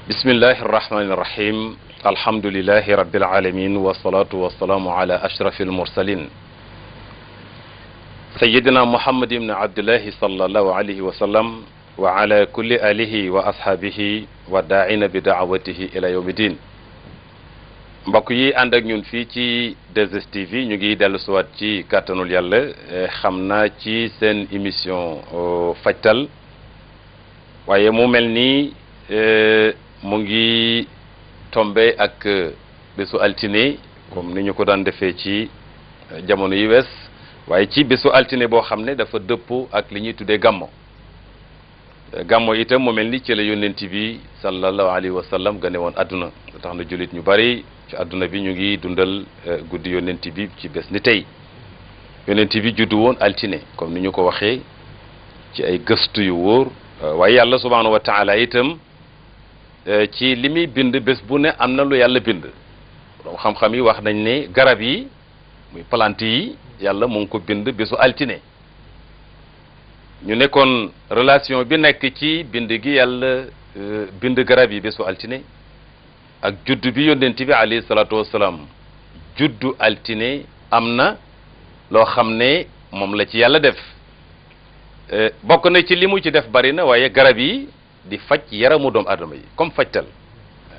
bismillahi irrahmani irrahim alhamdulilahi rabbil alamin wassalatu wassalamu ala ashrafil mursalin sayidina muhammad ibn abdullahi sallallahu alayhi wa sallam wa ala kulli alihi wa ashabihi wa daa'ina bi daawatihi ila yawmi din mbokk yi ànd ak ñun fii ci 2STV ñu ngi dellu siwaat ci kàttanul yàlla xam naa ci seen émission fajtal waaye mu mel ni mu ngi tombé ak bésu altine comme ni ñu ko daan defee ci jamono yu wees waaye ci bésu altine boo xam ne dafa dëppoo ak li ñuy tuddee gàmmo gàmmo itam mu mel ni ci la yonent bi sallallahu alayhi wa sallam gane woon adduna tax na jullit ñu bari ci adduna bi ñu ngi dundal guddi yonent bi ci bés ni tey yonent bi juddu woon altine comme ni ñu ko waxee ci ay gëstu yu wóor waaye yàlla subhanahu wa taala itam ci li muy bind bés bu ne am na lu yàlla bind borom xam-xam yi wax nañ ne garab yi muy plante yi yàlla mu ngi ko bind bésu altine ñu nekkoon relation bi nekk ci bind gi yàlla bind garab yi bésu altine ak judd bi yonent bi alayhi salaatu wassalaam juddu altine am na loo xam ne moom la ci yàlla def bokk na ci li mu ci def bari na waaye garab yi di faj yaramu doomu aadama yi comme fajtal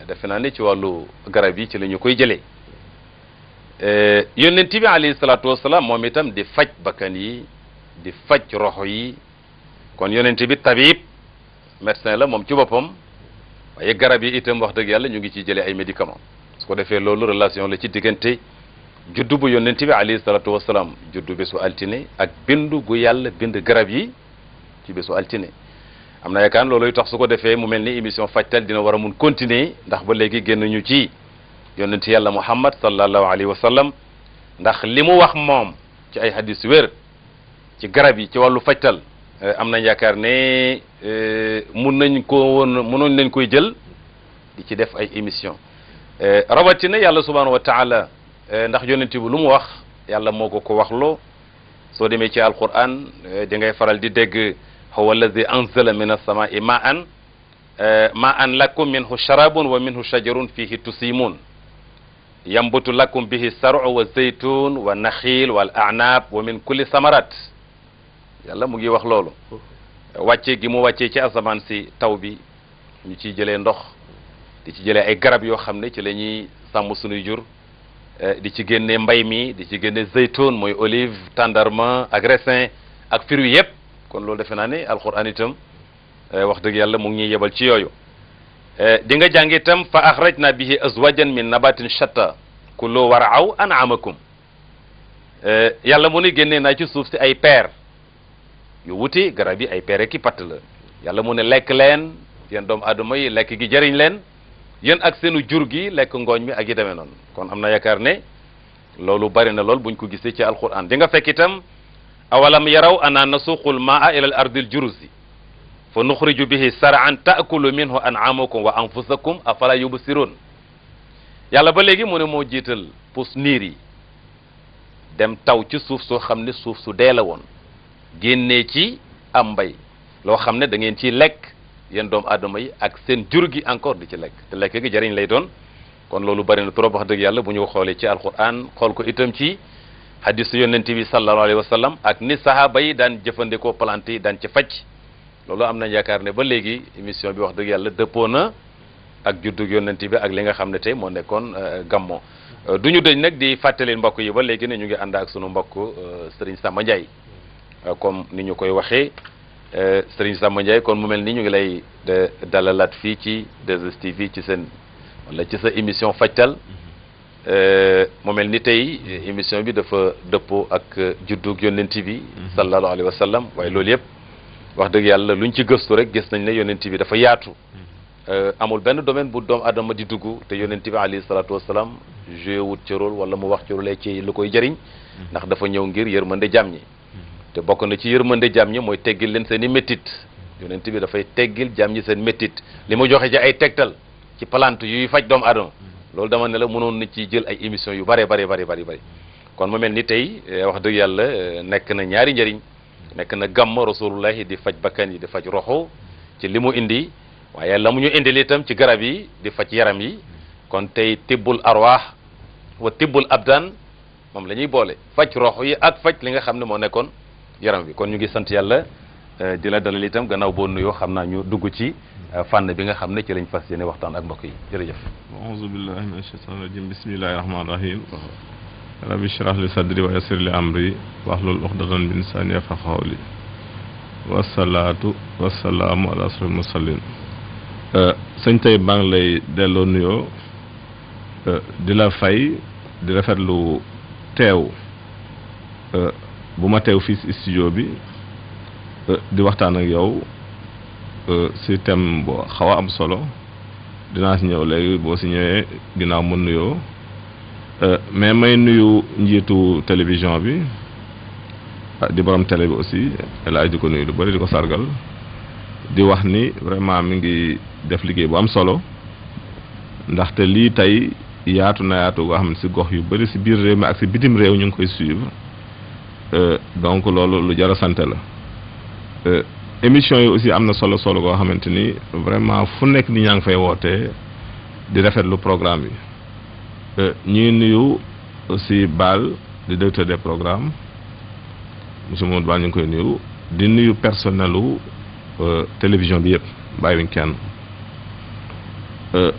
defe naa ne ci wàllu garab yi ci la ñu koy jëlee yonent bi alayhi salaatu wasalaam moom itam di faj bakkan yi di faj roxo yi kon yonent bi tabib médecin la moom ci boppam waaye garab yi itam wax dëgg yàlla ñu ngi ciy jëlee ay médicaments su ko defee loolu relation la ci diggante juddu bu yonent bi alayhi salaatu wasalaam juddu bésu altine ak bindu gu yàlla bind garab yi ci bésu altine am na yaakaar looluy tax su ko defee mu mel ni émission fajtal dina war a mun continuer ndax ba léegi génn ñu ci yonent yàlla muhammad sallallahu alayhi wa sallam ndax li mu wax moom ci ay hadis wér ci garab yi ci wàllu fajtal am nañ yaakaar ne mënoon nañ koy jël di ci def ay émission rawatina yàlla subhanahu wa taala ndax yonent bi lu mu wax yàlla moo ko waxloo soo demee ci alquran di ngay faral di dégg huwa alladi anzala min as-samaa'i ma'an lakum minhu sharabun wa minhu shajarun fihi tusimun yambutu lakum bihi sar'u wa zaytun wa nakhil wal a'nab wa min kulli samarat yàlla mu ngi wax loolu wàcce gi mu wàccee ci asamaan si taw bi ñu ciy jëlee ndox di ci jëlee ay garab yoo xam ne ci la ñuy sàmm sunuy jur di ci génne mbay mi di ci génne zaytun mooy olive tàndarma ak raisin ak fruits yëpp kon loolu defe naa ne alquran itam wax dëgg yàlla mu ngi ñuy yebal ci yooyu di nga jàng itam fa akhrajna bihi azwajan min nabatin shatta kullu wara'aw an'amakum yàlla mu ni génnee naa ci suuf si ay peer yu wuti garab yi ay peer ki patt la yàlla mu ne lekk leen yéen doomu aadama yi lekk gi jëriñ leen yéen ak seenu jur gi lekk ngooñ mi ak yi demee noonu kon am na yaakaar ne loolu bari na lool buñ ko gisee ci alquran di nga fekk itam awalam yaraw anna nasuqul maa ila al ardil juruzi fa nuxriju bihi sar'an ta'kulu minhu an'amukum wa anfusakum afala yubsirun yàlla ba léegi mu ne moo jiital pus niir yi dem taw ci suuf soo xam ne suuf su dee la woon génnee ci am mbay loo xam ne da ngeen ciy lekk yéen doomu aadama yi ak seen jur gi encore di ci lekk te lekk gi jëriñ lay doon kon loolu bari na trop wax dëgg yàlla bu ñu xoolee ci alquran xool ko itam ci hadisu yonent bi sallallahu alayhi wa sallam ak ni sahaba yi daan jëfandikoo plante yi daan ci faj loolu am nañ yaakaar ne ba léegi émission bi wax dëgg yàlla dëppoo na ak juddug yonent bi ak li nga xam ne tey moo nekkoon gammo du ñu dëñ nag di fàttali mbokk yi ba léegi ne ñu ngi ànd ak sunu mbokk Serigne Samba Ndiaye comme ni ñu koy waxee Serigne Samba Ndiaye kon mu mel ni ñu ngi lay dalalaat fii ci 2STV ci seen wala ci sa émission fajtal mu mel ni tey émission bi dafa dëppoo ak juddug yonent bi sallallahu alayhi wa sallam waaye loolu yëpp wax dëgg yàlla luñ ci gëstu rek gis nañ ne yonent bi dafa yaatu amul benn domaine bu doomu adama di dugg te yonent bi alayhi salaatu wasalaam joué wut ci rôle wala mu wax ci rôle ci lu koy jëriñ ndax dafa ñëw ngir yërmande jàmm ñi te bokk na ci yërmande jaam ñi mooy teggil leen seen i méttit yonent bi dafay teggil jaam ñi seen méttit li mu joxe ci ay tegtal ci plante yuy faj doomu aadama loolu dama ne la mënoon na ci jël ay émissions yu bari kon mu mel ni tey wax dëgg yàlla nekk na ñaari njëriñ nekk na gàmm rasulullahi di faj bakkan yi di faj roxo ci li mu indi waaye la mu ñu indil itam ci garab yi di faj yaram yi kon tey tibbul arwaax wa tibbul abdaan moom la ñuy boole faj roxo yi ak faj li nga xam ne moo nekkoon yaram bi kon ñu ngi sant yàlla di la dalal itam gannaaw boo nuyoo xam naa ñu dugg ci fànn bi nga xam ne ci lañ fas yéene waxtaan ak mbokk yi jërëjëf. a'uuzu billahi mina shaytaani rajiim bismillahi rahmaani rahiim. rabbi shrah li sadri wa yassir li amri wahlul uqdatan min lisaani yafqahu qawli wasalaatu wasalaamu ala asrafil mursalin. sëñ tey maa ngi lay delloo nuyoo di la fay di rafetlu teew bu ma teew fii si studio bi di waxtaan ak yow si thème boo xaw a am solo dinaa si ñëw léegi boo si ñëwee ginnaaw ma nuyoo mais may nuyu njiitu télévision bi di borom télé bi aussi laaj di ko nuyu lu bëri di ko sargal di wax ni vraiment mi ngi def liggéey bu am solo ndaxte lii tey yaatu na yaatu goo xam ne si gox yu bëri si biir réew mi ak si bitim réew ñu ngi koy suivre donc loolu lu jar a sant la émission yi aussi am na solo goo xamante ni vraiment fu nekk ni ñaa ngi fay wootee di rafetlu programme yi ñuy nuyu aussi Baal di directeur des programmes monsieur Mamadou Baal ñu ngi koy nuyu di nuyu personnelu télévision bi yëpp bàyyiwuñ kenn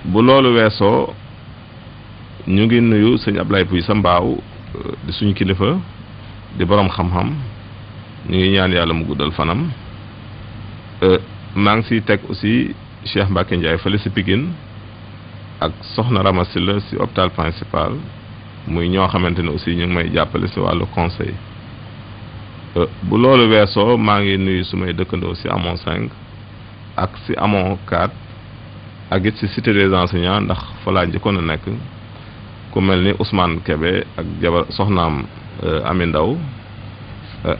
bu loolu weesoo ñu ngi nuyu sëñ Ablaye Pouy sa mbaaw di suñu kilifa di borom xam-xam ñu ngi ñaan yàlla mu guddal fanam maa ngi siy teg aussi Cheikh Mbacke Ndiaye fële si Pikine ak Soxna Ramasi la si hôpital principal muy ñoo xamante ne aussi ñu ngi may jàppale si wàllu conseil bu loolu weesoo maa ngi nuyu sumay dëkkandoo si amon 5 ak si amon 4 ak it si cité des enseignants ndax fa laa njëkkoon a nekk ku mel ni Ousmane Kébé ak jabar soxnaam Ami Ndaw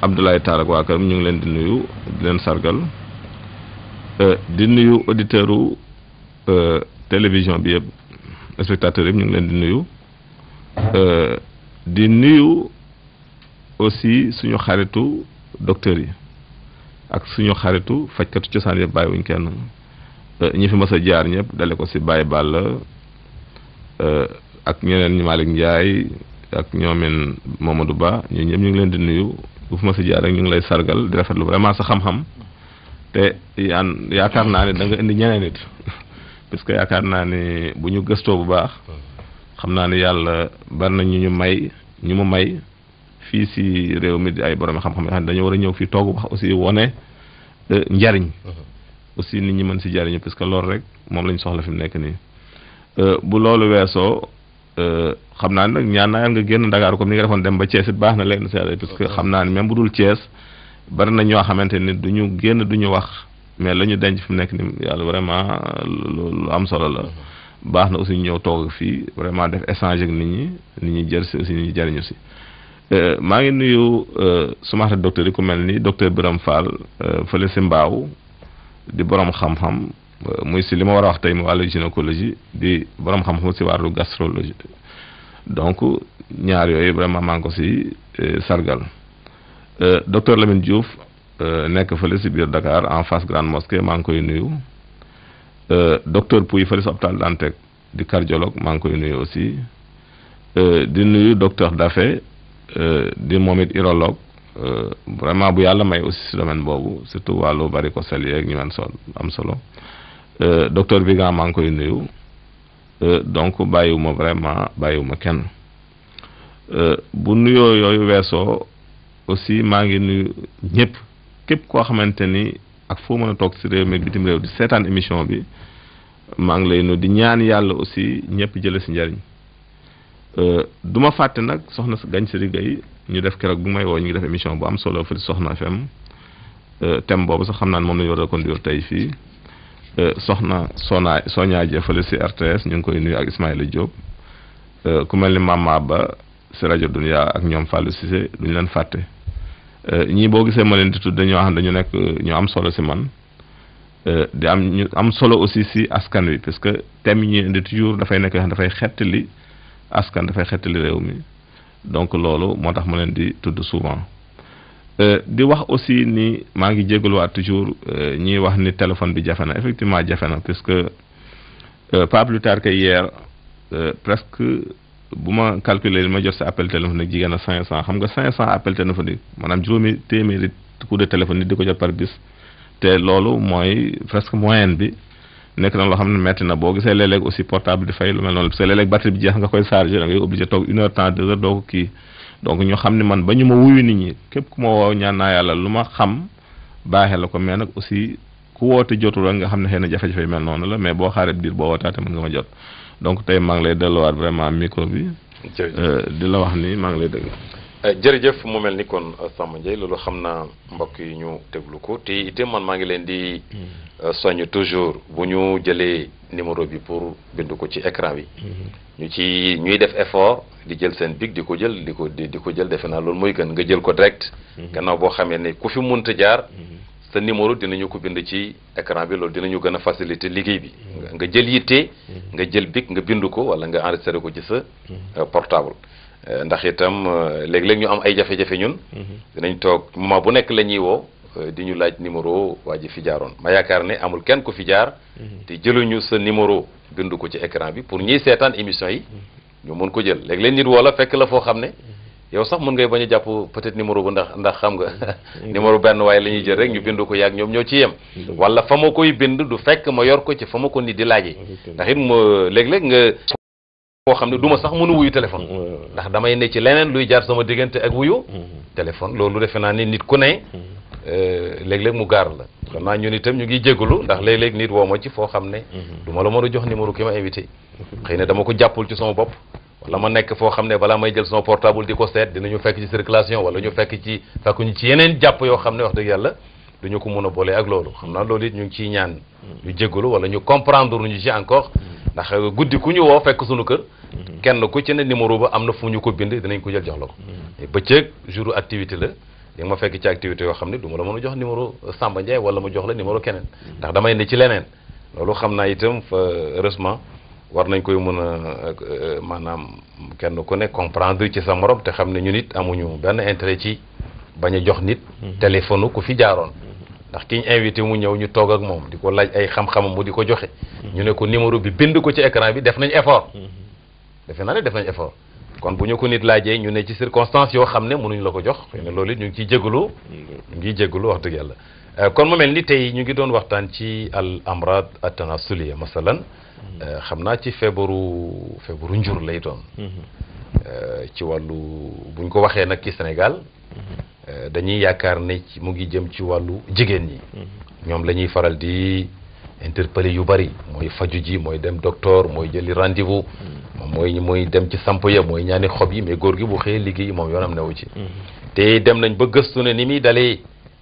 Abdoulaye Tall ak waa këram ñu ngi leen di nuyu di leen sargal di nuyu auditeurs u télévision bi yëpp spectateurs yëpp ñu ngi leen di nuyu di nuyu aussi suñu xaritu docteurs yi ak suñu xaritu fajkatu cosaan yëpp bàyyiwuñ kenn ñi fi mës a jaar ñëpp dale ko si Baye Ball ak ñeneen ñi Malick Ndiaye ak ñoomin Mamadou Ba ñu ñëpp ñu ngi leen di nuyu bu fi mës a jaar rek ñu ngi lay sargal di rafetlu vraiment sa xam-xam te yaakaar naa ne da nga indi ñeneen nit parce que yaakaar naa ne bu ñu gëstoo bu baax xam naa ne yàlla bari na ñu mu may fii si réew mi di ay borom xam-xam yoo xam ne dañu war a ñëw fii toog wax aussi wone njariñ aussi nit ñi mën si jariñu parce que loolu rek moom lañ soxla fi mu nekk nii bu loolu weesoo xam naa ne nag ñaan naa nga génn Dakar comme ni nga defoon dem ba Thiès it baax na leen seede parce que xam naa ne même bu dul Thiès bari na ñoo xamante ni duñu génn duñu wax mais la ñu denc fi mu nekk ni yàlla vraiment lu am solo la baax na aussi ñu ñëw toog fii vraiment def échange ak nit ñi jël si aussi nit ñi jariñu si maa ngi nuyu suma xarit docteur yi ku mel ni docteur Birame Fall fële si Mbaaw di borom xam-xam muy si li ma war a wax tey mu wàllu gynécologie di borom xam-xam si wàllu gastrologie donc ñaar yooyu vraiment maa ngi ko si sargal docteur Lamine Diouf nekk fële si biir Dakar en face grande mosquée maa ngi koy nuyu docteur Pouy fële si hôpital Dantec di cardiologue maa ngi koy nuyu aussi di nuyu docteur Daffé di moom it urologue vraiment bu yàlla may aussi si domaine boobu surtout wàllu varicocèle yeeg ñu am solo docteur Vigan maa ngi koy nuyu donc bàyyiwuma kenn bu nuyoo yooyu weesoo aussi maa ngi nuyu ñëpp képp koo xamante ni ak foo mën a toog si réew mi bitim réew di seetaan émission bi maa ngi lay nuyu di ñaan yàlla aussi ñëpp jële si njariñ du ma fàtte nag soxna Gagne Siri Gueye ñu def keroog bu may woo ñu ngi def émission bu am solo fii Soxna FM thème boobu sax xam naa ne moom la ñu war a conduire tey fii soxna Sonia Dia fële si RTS ñu ngi koy nuyu ak Ismaïla Diop ku mel ni Mama Ba si rajo Dunia ak ñoom Fallou Cissé duñu leen fàtte ñii boo gisee ma leen di tudd dañoo xam dañu nekk ñu am solo si man di am ñu am solo aussi si askan wi parce que thème yi ñuy indi toujours dafay nekk yoo xam dafay xettali askan dafay xettali réew mi donc loolu moo tax ma leen di tudd souvent di wax aussi ni maa ngi jégaluwaat toujours ñiy wax ni téléphone bi jafe na effectivement jafe na parce que pas plus tard que hier presque bu ma calculer li ma jot sa appel téléphonique jigéen a 500 xam nga 500 appel téléphonique maanaam juróomi téeméeri coup de téléphone nit di ko jot par bis te loolu mooy presque moyenne bi nekk na loo xam ne metti na boo gisee léeg-léeg aussi portable di fay lu mel noonu parce que léeg-léeg batterie bi jeex nga koy chargé da ngay obligé toog 1 heure temps 2 heures doo ko kii donc ñu xam ne man ba ñu ma wuyu nit ñi képp ku ma woo ñaan naa yàlla lu ma xam baaxee la ko mais nag aussi ku woote jotul rek nga xam ne xëy na jafe-jafe yu mel noonu la mais boo xaaree diir boo wootaate mën nga ma jot donc tey maa ngi lay delluwaat vraiment micro bi di la wax ni maa ngi lay dégg jërëjëf mu mel ni kon Samba Ndiaye loolu xam naa mbokk yi ñu déglu ko te itam man maa ngi leen di soññ toujours bu ñu jëlee numéro bi pour bind ko ci écran bi ñuy def effort di jël seen bic di ko jël di ko jël defe naa loolu mooy gën nga jël ko direct gannaaw boo xamee ne ku fi munta jaar sa numéro dinañu ko bind ci écran bi loolu dinañu gën a faciliter liggéey bi nga jël yitte nga jël bic nga bind ko wala nga enregistré ko ci sa portable ndax itam léeg-léeg ñu am ay jafe-jafe ñun dinañ toog moment bu nekk la ñuy woo di ñu laaj numéro waa ji fi jaaroon ma yaakaar ne amul kenn ku fi jaar te jëluñu sa numéro bind ko ci écran bi pour ñiy seetaan émission yi ñu mën ko jël léeg-léeg nit woo la fekk la foo xam ne yow sax mën ngay bañ a jàpp peut-être numéro bu ndax xam nga numéro benn waaye la ñuy jël rek ñu bind ko yaag ñoom ñoo ci yem wala fa ma koy bind du fekk ma yor ko ci fa ma ko nit di laajee ndax it ma léeg-léeg nga koo xam ne du ma sax mën a wuyu téléphone ndax damay ne ci leneen luy jaar sama diggante ak wuyu téléphone loolu defe naa ni nit ku ne léeg-léeg mu gaar la xam naa ñun itam ñu ngi jégalu ndax léeg-léeg nit woo ma ci foo xam ne du ma la mën a jox numéro ki ma invité xëy na dama ko jàppul ci sama bopp wala ma nekk foo xam ne balaa may jël sama portable di ko seet dinañu fekk ci circulation wala ñu fekkuñu ci yeneen jàpp yoo xam ne wax dëgg yàlla duñu ko mën a boole ak loolu xam naa loolu it ñu ngi ciy ñaan ñu jégalu wala ñu comprendre ñu ci encore ndax guddi ku ñu woo fekk suñu kër kenn ku ci ne numéro ba am na fu ñu ko bind dinañ ko jël jox la ko bëccëg jour activité la di nga ma fekk ci activité yoo xam ne du ma la mën a jox numéro Samba Ndiaye wala ma jox la numéro keneen ndax damay ne ci leneen loolu xam naa itam fa heureusement war nañ koy mën a maanaam kenn ku ne comprendre ci sa morom te xam ne ñu nit amuñu benn intérêt ci bañ a jox nit téléphone ku fi jaaroon ndax ki ñu invité mu ñëw ñu toog ak moom di ko laaj ay xam-xamam mu di ko joxe ñu ne ko numéro bi bind ko ci écran bi def nañ effort defe naa ne def nañ effort kon bu ñu ko nit laajee ñu ne ci circonstance yoo xam ne mënuñ la ko jox xëy na loolu it ñu ngi ciy jégalu wax dëgg yàlla kon mu mel ni tey ñu ngi doon waxtaan ci al amrad at-tanasuliya masalan xam naa ci feebaru njur lay doon ci wàllu buñ ko waxee nag ci Sénégal dañuy yaakaar ne mu ngi jëm ci wàllu jigéen ñi ñoom la ñuy faral di interpeller yu bari mooy faju ji mooy dem docteur mooy jëli rendez-vous moom mooy dem ci samp ya mooy ñaani xob yi mais góor gi bu xëyee liggéey moom yoonam newu ci te dem nañ ba gëstu ne ni muy dalee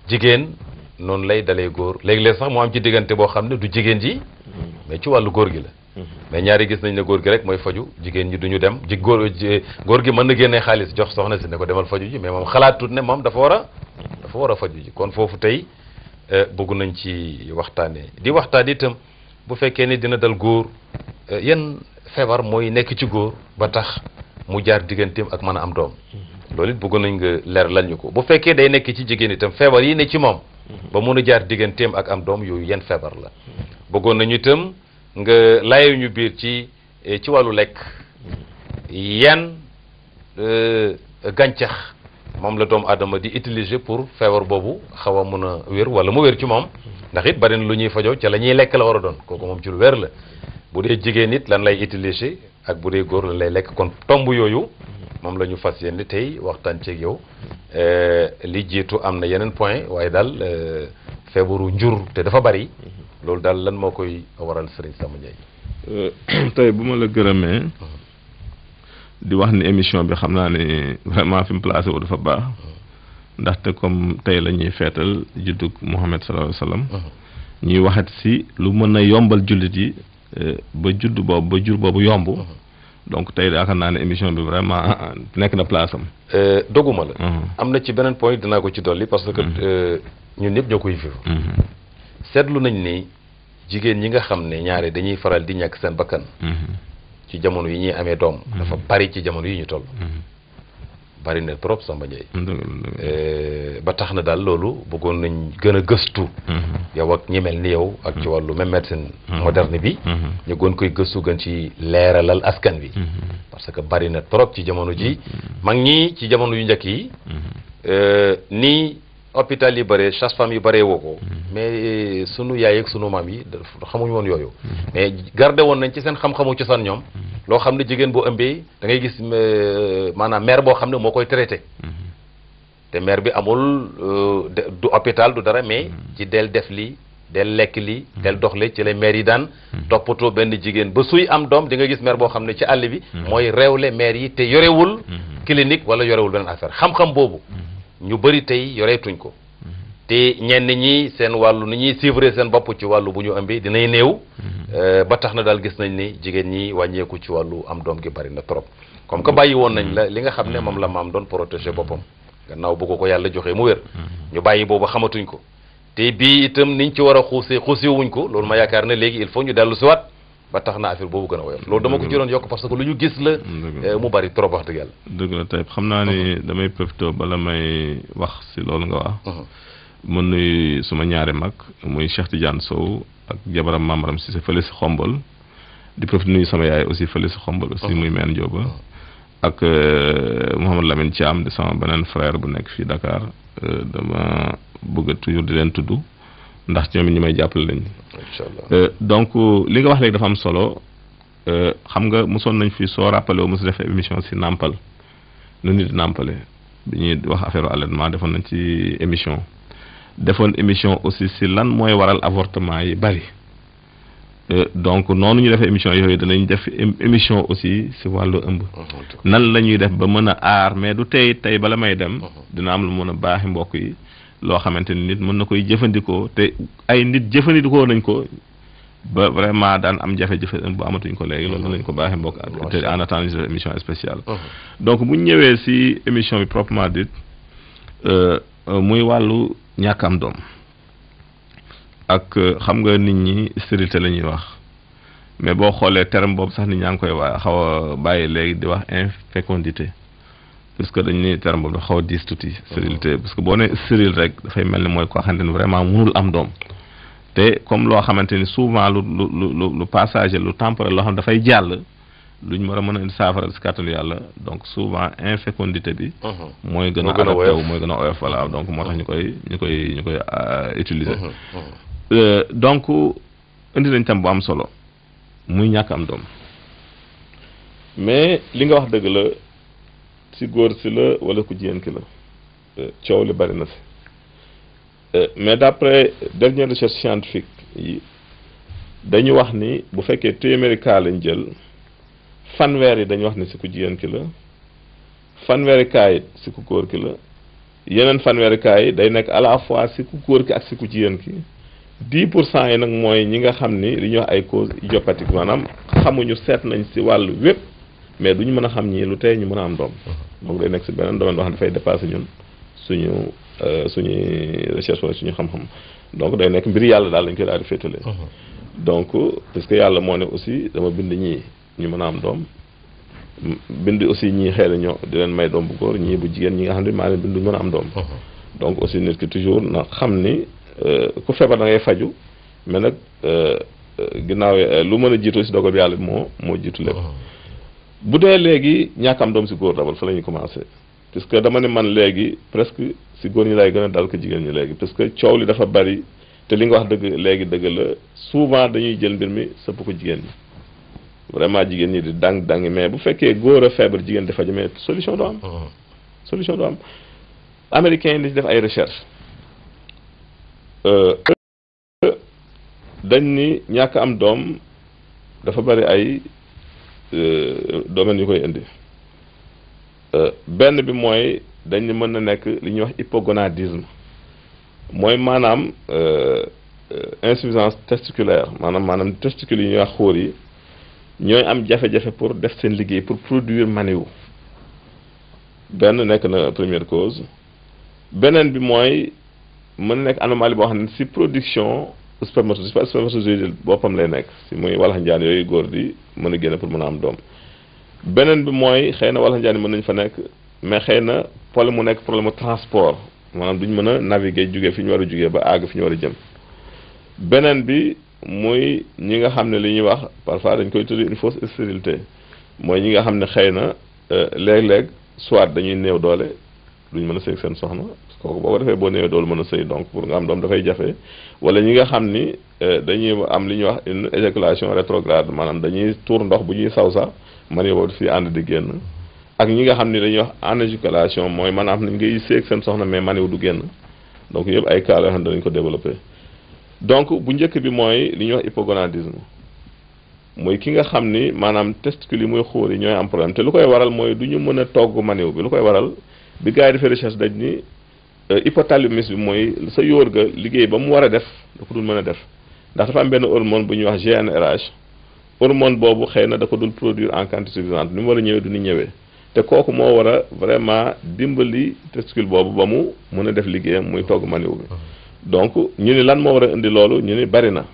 jigéen noonu lay dalee góor léegi-léeg sax moo am ci diggante boo xam ne du jigéen ji mais ci wàllu góor gi la mais ñaari gis nañ ne góor gi rek mooy faju jigéen ñi duñu dem góor gi mën na génnee xaalis jox soxna si ne ko demal faju ji mais moom xalaatut ne moom dafa war a faju ji kon foofu tey bëgg nañ ci waxtaanee di waxtaan itam bu fekkee ni dina dal góor yan feebar mooy nekk ci góor ba tax mu jaar digganteem ak mën a am doom loolu it bëgg nañ nga leer lan ñu ko bu fekkee day nekk ci jigéen itam feebar yi ne ci moom ba mun a jaar digganteem ak am doom yooyu yan feebar la bëggoon nañu itam nga laye ñu biir ci wàllu lekk yan gàncax moom la doomu aadama di utiliser pour feebar boobu xaw a mën a wér wala mu wér ci moom ndax it bari na lu ñuy fajoo ca la ñuy lekk la war a doon kooku moom ci lu wér la bu dee jigéen nit lan lay utiliser ak bu dee góor lan lay lekk kon tomb yooyu moom la ñu fas yéene tey waxtaan ceeg yow li jiitu am na yeneen point waaye daal feebaru njur te dafa bari loolu daal lan moo koy waral Serigne Samba Ndiaye. tey bu ma la gërëmee di wax ni émission bi xam naa ne vraiment fi mu placé wu dafa baax ndaxte comme tey la ñuy feetal juddug Muhammad sallallahu alayhi wa sallam ñuy waxat si lu mën a yombal jullit yi ba jur boobu yomb donc tey yaakaar naa ne émission bi vraiment nekk na place am. doguma la. am na ci beneen point dinaa ko ci dolli parce que ñun ñëpp ñoo koy vivre. seetlu nañ ni jigéen ñi nga xam ne ñaare dañuy faral di ñàkk seen bakkan. ci jamono yi ñuy amee doom. dafa bari ci jamono yi ñu toll. bari na trop Samba Ndiaye. ba tax na daal loolu bëggoon nañ gën a gëstu. yow ak ñi mel ni yow ak ci wàllu même médecine moderne bi. ñu gën koy gëstu gën ci leeralal askan bi. parce que bari na trop ci jamono ji. mag ñi ci jamono yu njëkk yi. ni hôpital yi bëree sage-femme yi bëree woo ko. mais sunu yaay ak sunu maam yi xamuñu woon yooyu. mais gardé woon nañ ci seen xam-xamu cosaan ñoom. loo xam ne jigéen boo ëmbee da ngay gis maanaam mère boo xam ne moo koy traité. te mère bi amul du hôpital du dara mais ci del def lii del lekk lii del doxle ci la mère yi daan toppatoo benn jigéen ba suy am doom di nga gis mère boo xam ne ci àll bi mooy réewle mère yi te yorewul clinique wala yorewul beneen affaire xam-xam boobu ñu bëri tey yoreetuñ ko te ñenn ñi seen wàllu ni ñuy suivre seen bopp ci wàllu bu ñu ëmbee dinay néew ba tax na daal gis nañ ni jigéen ñi wàññeeku ci wàllu am doom gi bari na trop comme que bàyyi woon nañ la li nga xam ne moom la maam doon protéger boppam gannaaw bu ko yàlla joxee mu wér ñu bàyyi boobu xamatuñ ko te bii itam niñ ci war a xuusi wuñ ko loolu ma yaakaar ne léegi il faut ñu dellu si waat ba tax na affaire boobu gën a woyof loolu dama ko ci doon yokk parce que lu ñu gis la mu bari trop wax dëgg yàlla dëgg la tey xam naa ni damay profité bala may wax si loolu nga wax mën nuy suma ñaari mag muy Cheikh Tidiane Sow ak jabaram Mamaram si fële si xombal di profité nuyu sama yaay aussi fële si xombal aussi muy meen Jóoba ak Mouhamadou Lamine Thiam di sama beneen frère bu nekk fii Dakar dama bëgg toujours di leen tudd ndax ñoom ñi may jàppale lañ. Inch'Allah donc li nga wax léegi dafa am solo xam nga mosoon nañ fi soo rappelé wu mos def émission si nàmpal nu nit nàmpale bi ñuy wax affaire allaitement defoon nañ ci émission defoon émission aussi si lan mooy waral avortement yi bari donc noonu ñu defee émission yooyu danañ def émission aussi si wàllu ëmb nan la ñuy def ba mën a aar mais du tey bala may dem dina am lu mën a baaxi mbokk yi loo xamante ni nit mën na koy jëfandikoo te ay nit jëfandikoo nañ ko ba vraiment daan am jafe-jafe ëmb bu amatuñ ko léegi loolu lañ ko baaxi mbokk ak te en attendant ñu def émission spéciale donc bu ñu ñëwee si émission bi proprement dit muy wàllu ñàkk am doom ak xam nga nit ñi stérilité la ñuy wax mais boo xoolee terme boobu sax nit ñaa ngi koy xaw a bàyyi léegi di wax infécondité parce que dañ ni terme boobu dafa xaw a diis tuuti stérilité parce que boo nee stérile rek dafay mel ni mooy koo xamante ni vraiment mënul am doom te comme loo xamante ni souvent lu passager lu temporaire loo xam dafay jàll luñ war a mën a indi saafara si kàttanu yàlla donc souvent infécondité bi mooy gën a adapté wu mooy gën a oyof voilà donc moo tax ñu koy utiliser donc indi nañ tam bu am solo muy ñàkk am doom mais li nga wax dëgg la si góor si la wala ku jigéen ki la coow li bari na si mais d'après dernière recherche scientifique yi dañu wax ni bu fekkee téeméeri cas lañ jël fanweer yi dañu wax ni si ku jigéen ki la fanweeri cas yi si ku góor ki la yeneen fanweeri cas yi day nekk à la fois si ku góor ki ak si ku jigéen ki 10% yi nag mooy ñi nga xam ni li ñuy wax ay causes idiopathiques maanaam xamuñu seet nañ si wàllu wépp mais duñu mën a xam ñii lu tey ñu mën a am doom donc day nekk si beneen domaine boo xam ne dafay dépassé ñun suñuy recherche wala suñu xam-xam donc day nekk mbiri yàlla daal lañ koy daal di féetale donc parce que yàlla moo ne aussi dama bind ñii ñu mën a am doom bind aussi ñii xëy na ñoo di leen may doom bu góor ñii bu jigéen ñi nga xam ne maa leen bind duñu mën a am doom donc aussi nit ki toujours na xam ni ku feebar da ngay faju mais nag ginnaaw lu mën a jiitu si dogal bi yàlla bi moo jiitu lépp bu dee léegi ñàkk am doom si góor d'abord fa la ñuy commencé parce que dama ne man léegi presque si góor ñi lay gën a dal ko jigéen ñi léegi parce que coow li dafa bari te li nga wax dëgg léegi dëgg la souvent dañuy jël mbir mi sëpp ko jigéen ñi vraiment jigéen ñi di dang mais bu fekkee góor a feebar jigéen di faju mais solution du am solution du am américains yi di def ay recherche dañ ni ñàkk am doom dafa bari ay domaines yu koy indi benn bi mooy dañ ni mën na nekk li ñuy wax hypogonadisme mooy maanaam insuffisance testiculaire maanaam testicules yi ñuy wax xóor yi ñooy am jafe-jafe pour def seen liggéey pour produire maniou benn nekk na première cause. beneen bi mooy mën na nekk anomalie boo xam ne si production spermatozoïde boppam lay nekk si muy walax njaan yooyu góor di mën a génne pour mën a am doom. beneen bi mooy xëy na walax njaan yi mën nañu fa nekk mais xëy na problème mu nekk problème mu transport maanaam duñ mën a naviguer jugee fi ñu war a jugee ba àgg fi ñu war a jëm. beneen bi muy ñi nga xam ne li ñuy wax parfois dañ koy tuddi une fausse stérilité mooy ñi nga xam ne xëy na léeg-léeg soit dañuy néew doole duñ mën a sëy seen soxna kooku boo ko defee boo néewee doole mën a sëy donc pour nga am doom dafay jafe wala ñi nga xam ni dañuy am li ñuy wax une éjaculation rétrograde maanaam dañuy tuur ndox bu ñuy saw sax man yow fi ànd di génn ak ñi nga xam ni dañuy wax anéjaculation mooy maanaam nañ ngay sëy seen soxna mais man yow du génn donc yëpp ay cas la yoo xam ne danañ ko développé. donc bu njëkk bi mooy li ñuy wax hypogonadisme mooy ki nga xam ni maanaam testicule yi muy xuur yi ñooy am problème te lu koy waral mooy du ñu mën a togg maniw bi lu koy waral bi gars yi defee recherche dañ ni hypothalamus bi mooy sa yóor ga liggéey ba mu war a def da ko dul mën a def ndax dafa am benn hormone bu ñuy wax GnRH hormone boobu xëy na da ko dul produire en quantité suffisante ni mu war a ñëwee du ni ñëwee te kooku moo war a vraiment dimbali testicule boobu ba mu mën a def liggéeyam muy togg maniw bi. donc ñu ni lan moo war a indi loolu ñu ni bari na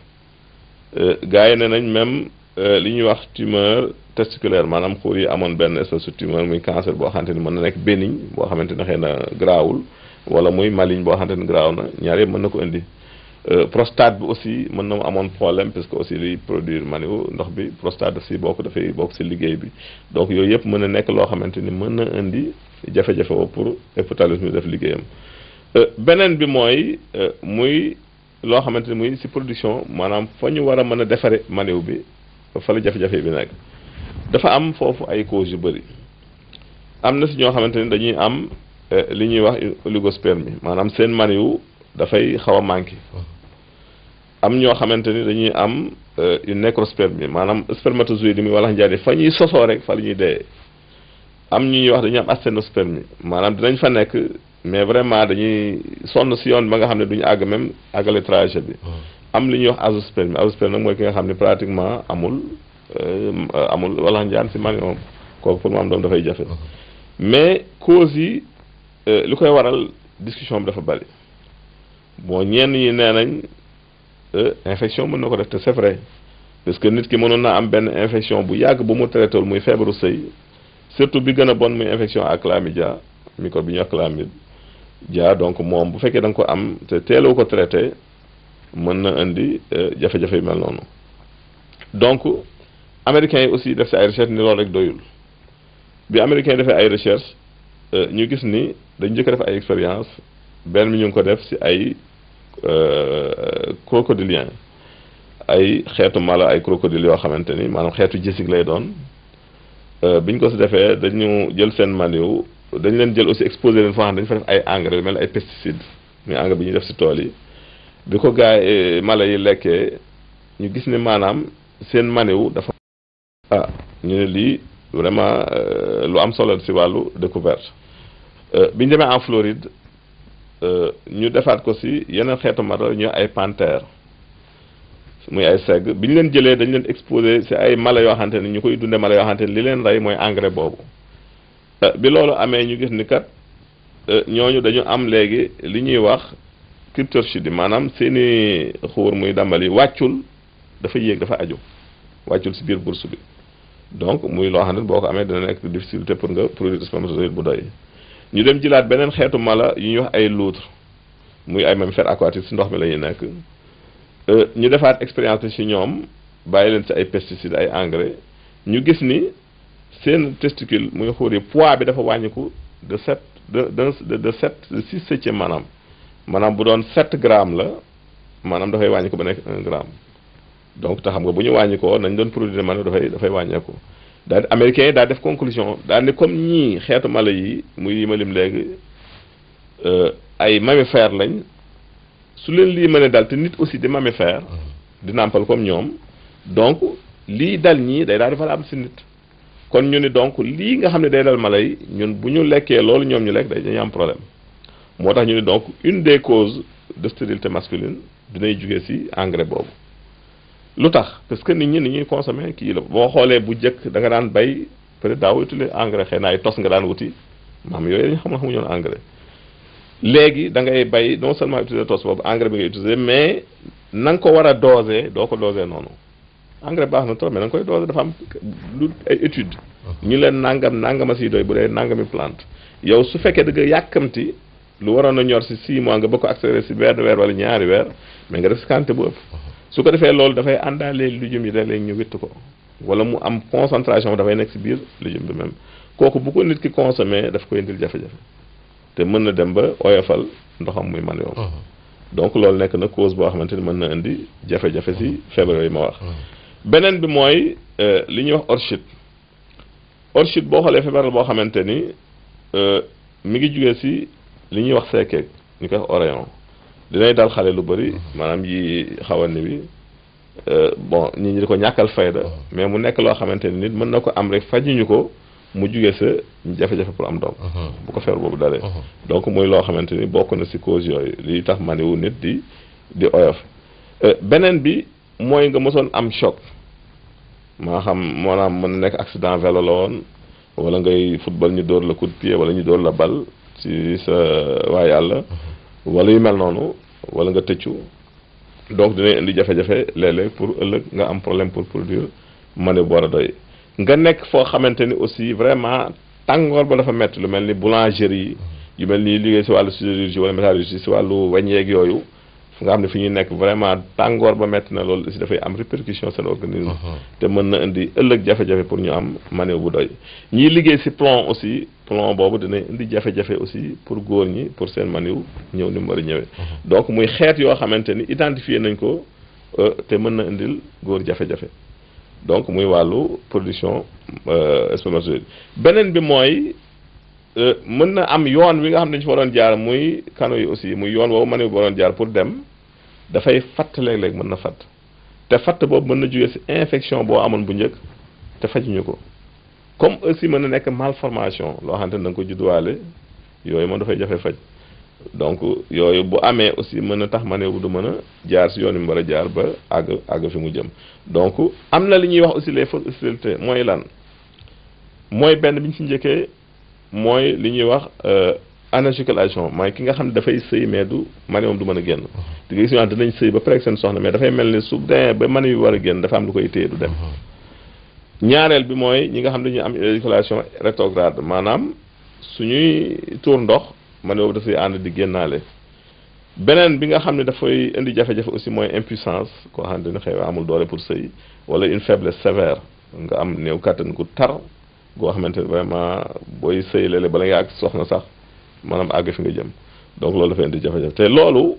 gars yi ne nañ même li ñuy wax tumeur testiculaire maanaam xuur yi amoon benn espèce de tumeur muy cancer boo xamante ni mën na nekk bénigne boo xamante ne xëy na garaawul wala muy maligne boo xamante ni garaaw na ñaar yëpp mën na ko indi. prostate bi aussi mën na mu amoon problème parce que aussi liy produire maniou ndox bi prostate aussi dafay bokk si liggéey bi donc yooyu yëpp mën na nekk loo xamante ni mën na indi jafe-jafe woo pour hypothalamus bi def liggéeyam. beneen bi mooy muy loo xamante ni muy si production maanaam fa ñu war a mën a defare maniw bi fa la jafe-jafe bi nekk dafa am foofu ay causes yu bëri am na si ñoo xamante ni dañuy am li ñuy wax oligospermie maanaam seen maniw dafay xaw a manqué am ñoo xamante ni dañuy am une nécrospermie maanaam spermatozoïde yi muy walax njaan fa ñuy sosoo rek fa la ñuy dee am ñu ñuy wax dañuy am asténospermie maanaam dinañ fa nekk mais vraiment dañuy sonn si yoon ba nga xam ne duñu àgg même àggale trajet bi am li ñuy wax azoospermie azoospermie nag mooy ki nga xam ne pratiquement amul walax njaan si maniom kooku pour mu am doom dafay jafe mais causes yi li koy waral discussion bi dafa bari bon ñenn ñi nee nañ infection mën na ko def te c'est vrai parce que nit ki mënoon naa am benn infection bu yàgg bu mu traité wul muy feebaru sëy surtout bi gën a bon muy infection à chlamydia microbe bi ñuy wax chlamydia donc moom bu fekkee da nga ko am te teeloo ko traité mën na indi jafe-jafe yu mel noonu donc américains yi aussi def si ay recherche ni loolu rek doyul bi américains yi defee ay recherche ñu gis ni dañ njëkk a def ay expérience benn mi ñu ngi ko def si ay crocodilien ay xeetu mala ay crocodile yoo xamante ni maanaam xeetu jësig lay doon biñ ko si defee dañu jël seen maniw dañ leen jël aussi exposé leen foo xam ne dañu fa def ay engrais yu mel ay pesticides muy engrais bi ñuy def si tool yi bi ko gaay mala yi lekkee ñu gis ni maanaam seen maniw dafa ñu ne lii vraiment lu am solo si wàllu découverte bi ñu demee en Floride ñu defaat ko si yeneen xeetu mala ñu ay panthère muy ay segg bi ñu leen jëlee dañ leen exposé si ay mala yoo xamante ni ñu koy dunde mala yoo xamante ni li leen rey mooy engrais boobu bi loolu amee ñu gis ni kat ñooñu dañu am léegi li ñuy wax cryptorchidie maanaam seeni xuur muy dambal yi wàccul dafa yéeg dafa aju wàccul si biir bourse bi donc muy loo xam ne boo ko amee dina nekk difficulté pour nga produire spermatozoïde bu doy ñu dem jëlaat beneen xeetu mala yu ñuy wax ay loutre muy ay mammifères aquatiques si ndox mi la ñuy nekk ñu defaat expérience bi si ñoom bàyyi leen si ay pesticides ay engrais ñu gis ni seen testicule muy xuur yi poids bi dafa wàññiku de 6/7 maanaam bu doon 7 grammes la maanaam dafay wàññiku ba nekk 1 gramme donc te xam nga bu ñu wàññikoo nañ doon produire mala dafay wàññeeku daal américains yi daal def conclusion daal ni comme ñii xeetu mala yi muy yi ma lim léegi ay mammifères lañ su leen lii mën a dal te nit aussi di mammifère di nàmpal comme ñoom donc lii dal ñii day daal di valable si nit kon ñu ni donc lii nga xam ne day dal mala yi ñun bu ñu lekkee loolu ñoom ñu lekk dañuy am problème moo tax ñu ni donc une des causes de stérilité masculine dinay jugee si engrais boobu lu tax parce que nit ñi ni ñuy consommer kii la boo xoolee bu njëkk da nga daan bay peut-être daaw utiliser engrais xëy na ay tos nga daan wuti maam yooyu dañu xamuñu woon engrais léegi da ngay bay non seulement utiliser tos boobu engrais bi ngay utiliser mais na nga ko war a doser doo ko doser noonu engrais baax na trop mais na nga koy doser dafa am lu ay étude ñu leen nangama si doy bu dee nangami plante yow su fekkee da nga yàkkamti lu waroon a ñor si 6 mois nga bëgg ko accélérer si benn weer wala ñaari weer mais nga def si quantité bu ëpp su ko defee loolu dafay àndaale lujum yi léeg-léeg ñu witt ko wala mu am concentration dafay nekk si biir lujum bi même kooku bu ko nit ki consommé daf koy indil jafe-jafe te mën na dem ba oyofal ndoxam muy man yoom donc loolu nekk na cause boo xamante ni mën na indi jafe-jafe si feebar yooyu ma wax beneen bi mooy li ñuy wax orchite orchite boo xoolee feebar la boo xamante ni mi ngi jugee si li ñuy wax seekeeg ñu koy wax oreillon dinay dal xale lu bëri maanaam yi xaw a ni bi bon nit ñi di ko ñàkkal fayda mais mu nekk loo xamante ni nit mën na ko am rek fajuñu ko mu jugee sa jafe-jafe pour am doom bu ko feebar boobu dalee donc muy loo xamante ni bokk na si cause yooyu li tax maniwu nit di oyof beneen bi mooy nga mosoon am choc maa xam maanaam mën na nekk accident vélo la woon wala ngay football ñu dóor la coup de pied wala ñu dóor la bal ci sa waa yàlla wala yu mel noonu wala nga tëccu donc dinañ indi jafe-jafe léeg-léeg pour ëllëg nga am problème pour produire mane bu war a doy nga nekk foo xamante ni aussi vraiment tàngoor ba dafa métti lu mel ni boulangerie yu mel ni liggéey si wàllu sidérurgie wala métallurgie si wàllu weññeeg yooyu fu nga xam ne fi ñuy nekk vraiment tàngoor ba métti na loolu aussi dafay am répercussion seen organisme te mën na indi ëllëg jafe-jafe pour ñu am mane bu doy ñiy liggéey si plomb aussi plomb boobu dina indi jafe-jafe aussi pour góor ñi pour seen maniw ñëw ni mu war a ñëwee donc muy xeet yoo xamante ni identifié nañ ko te mën na indil góor jafe-jafe donc muy wàllu production spermatozoïde beneen bi mooy mën na am yoon wi nga xam ne dañu fa waroon jaar muy kano yi aussi muy yoon woowu maniw bi waroon jaar pour dem dafay fatt léeg-léeg mën na fatt te fatt boobu mën na jógee si infection boo amoon bu njëkk te fajuñu ko comme aussi mën na nekk malformation loo xamante ne da nga ko judduwaale yooyu moom dafay jafe faj donc yooyu bu amee aussi mën na tax maniw bu du mën a jaar si yoon yi mu war a jaar ba àgg fi mu jëm donc am na li ñuy wax aussi les fausses stérilités mooy lan mooy benn bi ñu si njëkkee mooy li ñuy wax anéjaculation mooy ki nga xam ne dafay sëy mais du maniwam du mën a génn di nga gis ñoo xam dinañ sëy ba pare seen soxna mais dafay mel ni su demee ba maniw bi war a génn dafa am lu koy téye du dem ñaareel bi mooy ñi nga xam ne dañuy am éjaculation rétrograde maanaam suñuy tuur ndox maniw boobu dafay ànd di génnaale beneen bi nga xam ne dafay indi jafe-jafe aussi mooy impuissance koo xam ne xëy na amul doole pour sëy wala une faiblesse sévère nga am néew kàttan gu tar goo xamante ne vraiment booy sëy léeg-léeg bala nga àgg soxna sax maanaam àgg fi nga jëm donc loolu dafay indi jafe-jafe te loolu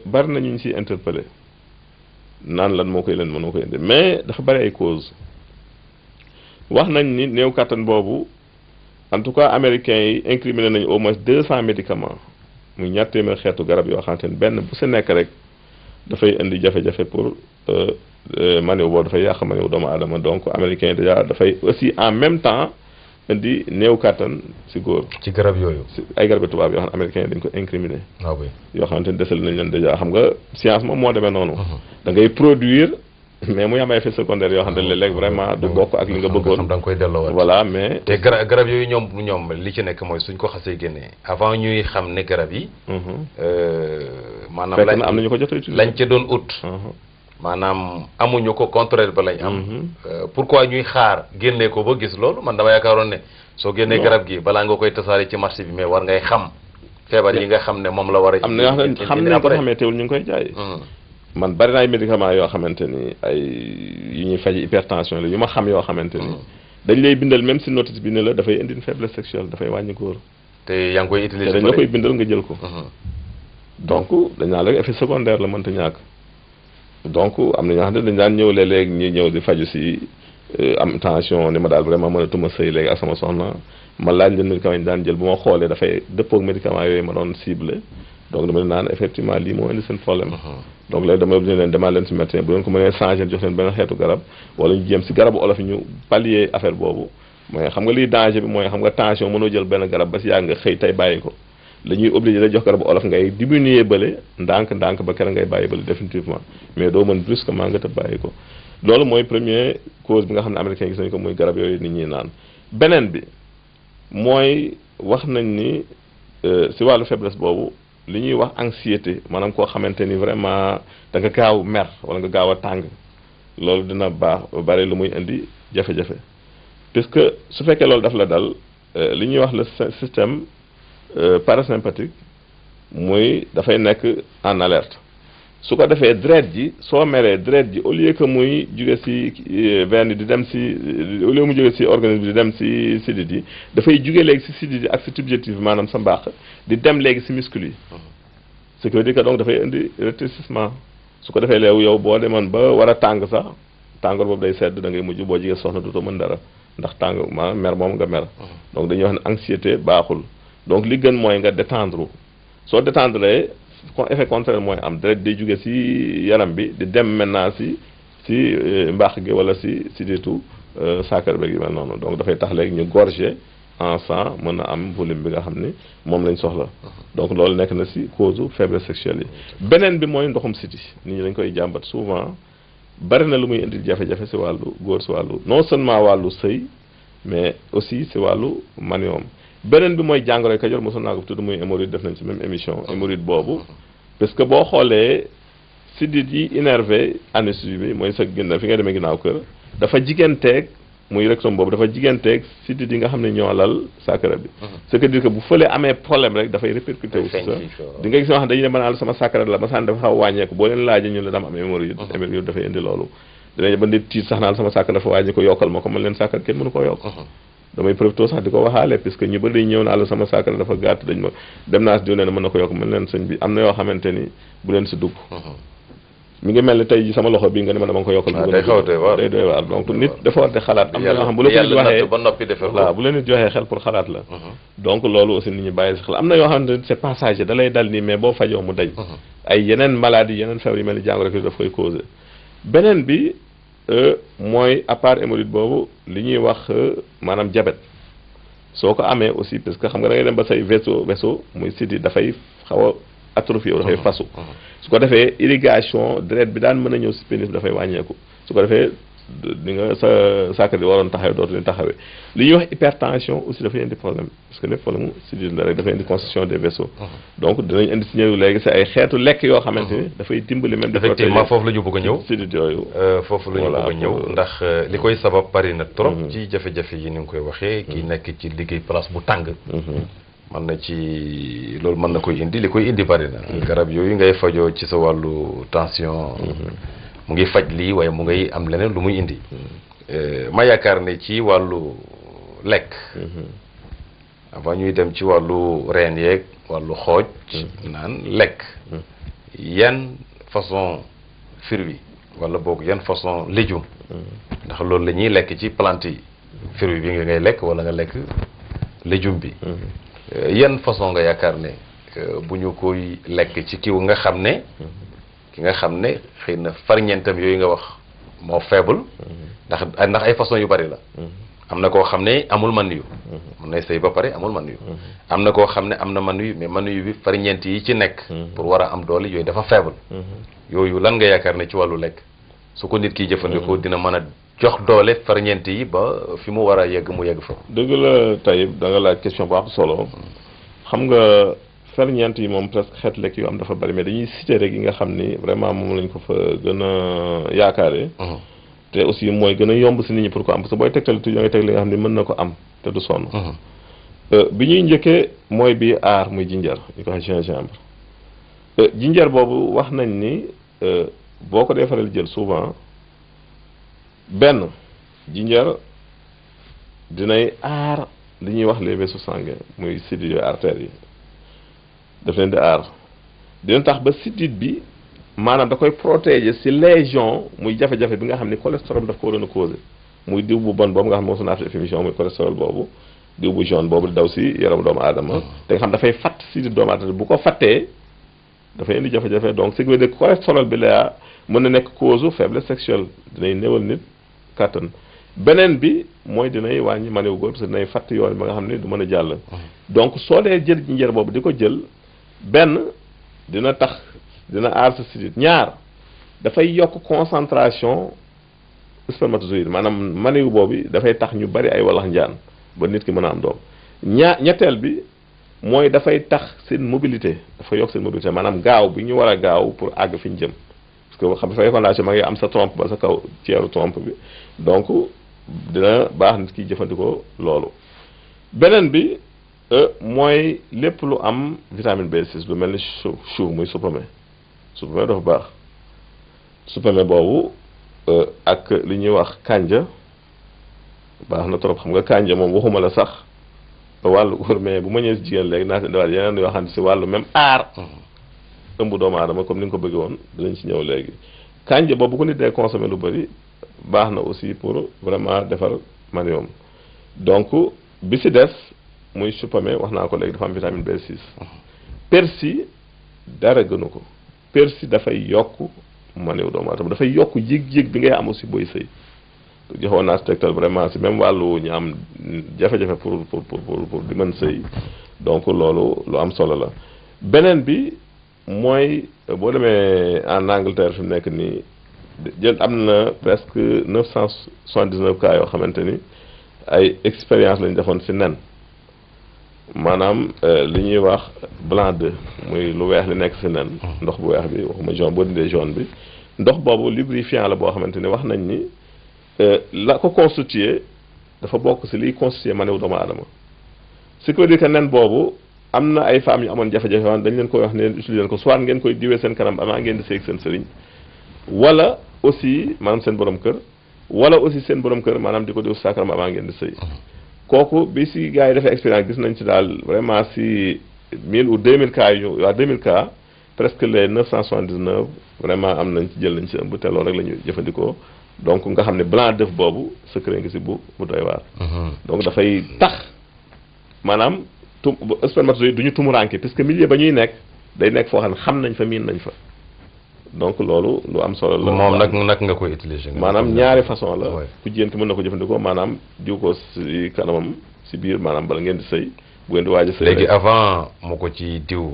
bari na ñu ñu siy interpellé naan lan moo koy indi mais dafa bari ay cause wax nañ ni néew kàttan boobu en tout cas américains yi incriminé nañu au moins 200 médicaments muy ñaar téeméer xeetu garab yoo xamante ne benn bu si nekk rek dafay indi jafe-jafe pour maniw boobu dafay yàq maniw doomu aadama donc américains yi déjà dafay aussi en même temps indi néew kàttan si góor. ci garab yooyu. si ay garab tubaab yoo xam ne américains yi dañ ko incriminé. waaw oui yoo xamante ne desal nañ leen déjà xam nga science moom moo demee noonu. da ngay produire mais muy am ay effets secondaires yoo xam ne léeg-léeg vraiment du bokk ak li nga bëggoon. da nga koy delloowaat voilà mais. te garab yooyu ñoom li ci nekk mooy suñ ko xasee génnee avant ñuy xam ne garab yi. maanaam fekk na am na ñu ko jot a utiliser lañ ca doon ut. maanaam amuñu ko contraire ba lañ am. pourquoi ñuy xaar génnee ko ba gis loolu man dama yaakaaroon ne soo génnee garab gi balaa nga koy tasaare ci marché bi mais war ngay xam feebar yi nga xam ne moom la war a. am na yoo xam ne xam nañ ko xamee teewul ñu ngi koy jaay. man bari na ay médicaments yoo xamante ni ay yu ñuy faj hypertension la yu ma xam yoo xamante ni dañ lay bindal même si notice bi ne la dafay indi une faiblesse sexuelle dafay wàññi góor. te yaa ngi koy utiliser te dañ la koy bindal nga jël ko. donc dañ naan la effet secondaire la mënta ñàkk. donc am na ñoo xam ne dañ daan ñëw léeg-léeg ñi ñëw di faju si am tension ni ma daal vraiment mënatuma sëy léegi ak sama soxna ma laaj leen médicament yi daan jël bu ma xoolee dafay dëppoo ak médicament yooyu ma doon ciblé donc dama leen naan effectivement lii moo indi seen problème. donc léegi dama leen demal leen si médecin bu leen ko mënee changé jox leen benn xeetu garab wala ñu jéem si garabu olof yi ñu pallier affaire boobu mooy xam nga liy danger bi mooy xam nga tension mënoo jël benn garab ba si yàgg nga xëy tey bàyyi ko la ñuy obligé la jox garabu olof ngay diminuer bële ndànk ba kera ngay bàyyi bële définitivement mais doo mën brusquement nga tëb bàyyi ko loolu mooy première cause bi nga xam ne américain gis nañu ko muy garab yooyu nit ñi naan beneen bi mooy wax nañ ni si wàllu faiblesse boobu li ñuy wax anxiété maanaam koo xamante ni vraiment da nga gaaw mer wala nga gaaw a tàng loolu dina bari lu muy indi jafe-jafe puisque su fekkee loolu daf la dal li ñuy wax le système parasympathique muy dafay nekk en alerte su ko defee deret ji soo meree deret ji au lieu que muy jóge ci veine di dem ci au lieu mu jóge ci organisme bi di dem ci sidit yi dafay jóge léegi ci sidit yi ak ci subjectif maanaam sa mbàq di dem léegi ci muscle yi ce qui veut dire que donc dafay indi rétrécissement su ko defee léegi yow boo demoon ba war a tàng sax tàngoor boobu day sedd da ngay mujj boo jigee soxna dootoo mën dara ndax tàng maanaam mer moom nga mer donc dañuy wax ne anxiété baaxul donc li gën mooy nga détendre soo détendre effet contraire mooy am deret day jóge ci yaram bi di dem maintenant ci mbaax gi wala ci diitu saakar beeg yu mel noonu donc dafay tax léegi ñu gorger en sang mën a am volume bi nga xam ni moom lañ soxla donc loolu nekk na ci cause faiblesse sexuelle yi beneen bi mooy ndoxum siti nit ñi dañ koy jàmbat souvent bari na lu muy indi jafe-jafe ci wàllu góor ci wàllu non seulement wàllu sëy mais aussi ci wàllu maniom beneen bi mooy jàngoroy Kajoor mosoon naa ko tudd muy hémorroïde def nañ ci même émission hémorroïde boobu parce que boo xoolee sidit yi innervé anus bi mooy sa ginnaaw fi nga demee ginnaaw kër dafa jigganteeg muy rectum boobu dafa jigganteeg sidit yi nga xam ne ñoo lal saakara bi ce qui veut dire que bu fële amee problème rek dafay répercuté wu si sa di nga gis ñoo xam ne dañuy ne banal sama saakara la masaan dafa xaw a wàññeeku boo leen laajee ñu la dama am hémorroïde hémorroïde dafay indi loolu dinañ ba nit tiit sax naan sama saakara dafa wàññi ko yokkal ma ko man leen saakara kenn mënu ko yokk damay profité sax di ko waxaale puisque ñu bëri dañ ñëw na àll sama saakara dafa gàtt dañ ma dem naa si diw ne mën na ko yokk mën leen sëñ bi am na yoo xamante ni bu leen si dugg mi ngi mel ni tey sama loxo bii nga ne ma dama ko yokkal day doy waar donc nit dafa war di xalaat am na yoo xam bu la ko nit waxee ba noppi defee voilà bu la nit joxee xel pour xalaat la donc loolu aussi nit ñi bàyyi si xel am na yoo xamante ni c'est passager da lay dal nii mais boo fajoo mu dañ ay yeneen maladie yeneen feebar yu mel ni jàngoro ki daf koy causé beneen bi mooy à part hémorroïde boobu li ñuy wax maanaam diabète soo ko amee aussi parce que xam nga da ngay dem ba say vaisseau muy sidit dafay xaw a atrophié dafay fasu su ko defee irrigation deret bi daan mën a ñëw si pénis bi dafay wàññeeku su ko defee di nga sa saakar di waroon taxawee dootu leen taxawee li ñuy wax hypertension aussi dafay indi problème parce que lépp problème sidit la rek dafay indi constriction des vaisseaux donc dinañ indi si ñëw léegi si ay xeetu lekk yoo xamante ni dafay dimbali même effectivement foofu la ñu bëgg a ñëw sidit yooyu foofu la ñu bëgg a ñëw ndax li koy sabab bari na trop ci jafe-jafe yi ni nga koy waxee kii nekk ci liggéey place bu tàng mën na ci loolu mën na koy indi li koy indi bari na garab yooyu ngay fajoo ci sa wàllu tension mu ngi faj lii waaye mu ngay am leneen lu muy indi ma yaakaar ne ci wàllu lekk avant ñuy dem ci wàllu reen yeeg wàllu xooj naan lekk yan façon fruit wala boog yan façon légume ndax loolu la ñuy lekk ci plante yi fruit bi nga ngay lekk wala nga lekk légume bi yan façon nga yaakaar ne bu ñu koy lekk ci kiw nga xam ne ki nga xam ne xëy na farñeentam yooyu nga wax moo faible ndax ay façon yu bari la am na koo xam ne amul man yu mën nay sëy ba pare amul man yu am na koo xam ne am na man yu mais man yu bi farñeent yi ci nekk pour war a am doole yooyu dafa faible yooyu lan nga yaakaar ne ci wàllu lekk su ko nit kiy jëfandikoo dina mën a jox doole farñeent yi ba fi mu war a yegg mu yegg fa dëgg la Taïb da nga laaj question bu am solo xam nga ferñeent yi moom presque xeet lekk yu am dafa bari mais dañuy cité rek yi nga xam ni vraiment moom lañ ko fa gën a yaakaare te aussi mooy gën a yomb si nit ñi pour ko am parce que booy tegtal tuuti ngay teg li nga xam ni mën na ko am te du sonn bi ñuy njëkkee mooy bi aar muy jinjar ñu ko wax gingembre jinjar boobu wax nañ ni boo ko dee faral jël souvent benn jinjar dinay aar li ñuy wax les vaisseaux sanguins muy sidit yooyu artères yi daf leen di aar dina tax ba sidit bi maanaam da koy protéger ci lésion muy jafe-jafe bi nga xam ni cholestérol daf ko waroon a causé muy diw bu bon boobu nga xam ne moo su naaf émission muy cholestérol boobu diw bu jaune boobu daw ci yaram doomu aadama te nga xam dafay fatt sidit doomu aadama bu ko fattee dafay indi jafe-jafe donc ce qui veut dire cholestérol bi la mën na nekk cause faiblesse sexuelle dinay néewal nit kàttan beneen bi mooy dinay wàññi maniw góor parce que dinay fatt yoon ba nga xam ne du mën a jàll donc soo dee jël jinjeer boobu di ko jël benn dina tax dina aar sa sidit ñaar dafay yokk concentration spermatozoïde maanaam maniw boobu dafay tax ñu bari ay walax njaan ba nit ki mën a am doom ñetteel bi mooy dafay tax seen mobilité dafa yokk seen mobilité maanaam gaaw bi ñu war a gaaw pour àgg fi ñu jëm parce que xam nga fécondation ma ngi am sa trompe ba sa kaw ceeru trompe bi donc dina baax nit ki jëfandikoo loolu beneen bi mooy lépp lu am vitamine B6 lu mel ni chou muy supame dafa baax supame boobu ak li ñuy wax kànja baax na trop xam nga kànja moom waxuma la sax wàllu góor mais bu ma ñëwee si jigéen léegi naa si indiwaat yeneen yoo xam ne si wàllu même aar ëmb doomu aadama comme ni nga ko bëggee woon dinañ si ñëw léegi kànja boobu bu ko nit dee consommé lu bëri baax na aussi pour vraiment defar manium donc bi si des muy supame wax naa ko léegi dafa am vitamine B6 persil dara gënu ko persil dafay yokk maniw doomu aadama dafay yokk yëg-yëg bi ngay am aussi booy sëy joxoon naa si tegtal vraiment si même wàllu ñu am jafe-jafe pour di mën sëy donc loolu lu am solo la beneen bi mooy boo demee en Angleterre fi mu nekk nii jël am na presque 979 cas yoo xamante ni ay expérience lañu defoon si nen maanaam li ñuy wax blanc d'œuf muy lu weex li nekk si nen ndox bu weex bi waxuma jaune boo dindee jaune bi ndox boobu lubrifiant la boo xamante ni wax nañ ni la ko constitué dafa bokk si liy constitué maniw doomu aadama ce qui veut dire que nen boobu am na ay femmes yu amoon jafe-jafe waan dañ leen koy wax ne leen utiliser leen ko soit ngeen koy diwee seen kanam avant ngeen di seeg seen sëriñ wala aussi maanaam seen borom kër wala aussi seen borom kër maanaam di ko diw sa kanam avant ngeen di sëy kooku bi si gars yi defee expérience gis nañ ci daal vraiment si 1000 ou 2000 cas yu waa 2000 cas presque les 979 vraiment am nañ ci jël nañ ci ëmb te loolu rek la ñuy jëfandikoo donc nga xam ne blanc d'œuf boobu secret ngi si bu doy waar donc dafay tax maanaam spermatozoïde du ñu tumuranke puisque milieu ba ñuy nekk day nekk foo xam nañ fa miin nañ fa donc loolu lu am solo la moom nag nga koy utiliser maanaam ñaari façon la ku jigéen ki mën na ko jëfandikoo maanaam diw ko si kanamam si biir maanaam bala ngeen di sëy bu ngeen di waaj a sëy léegi avant mu ko ci diw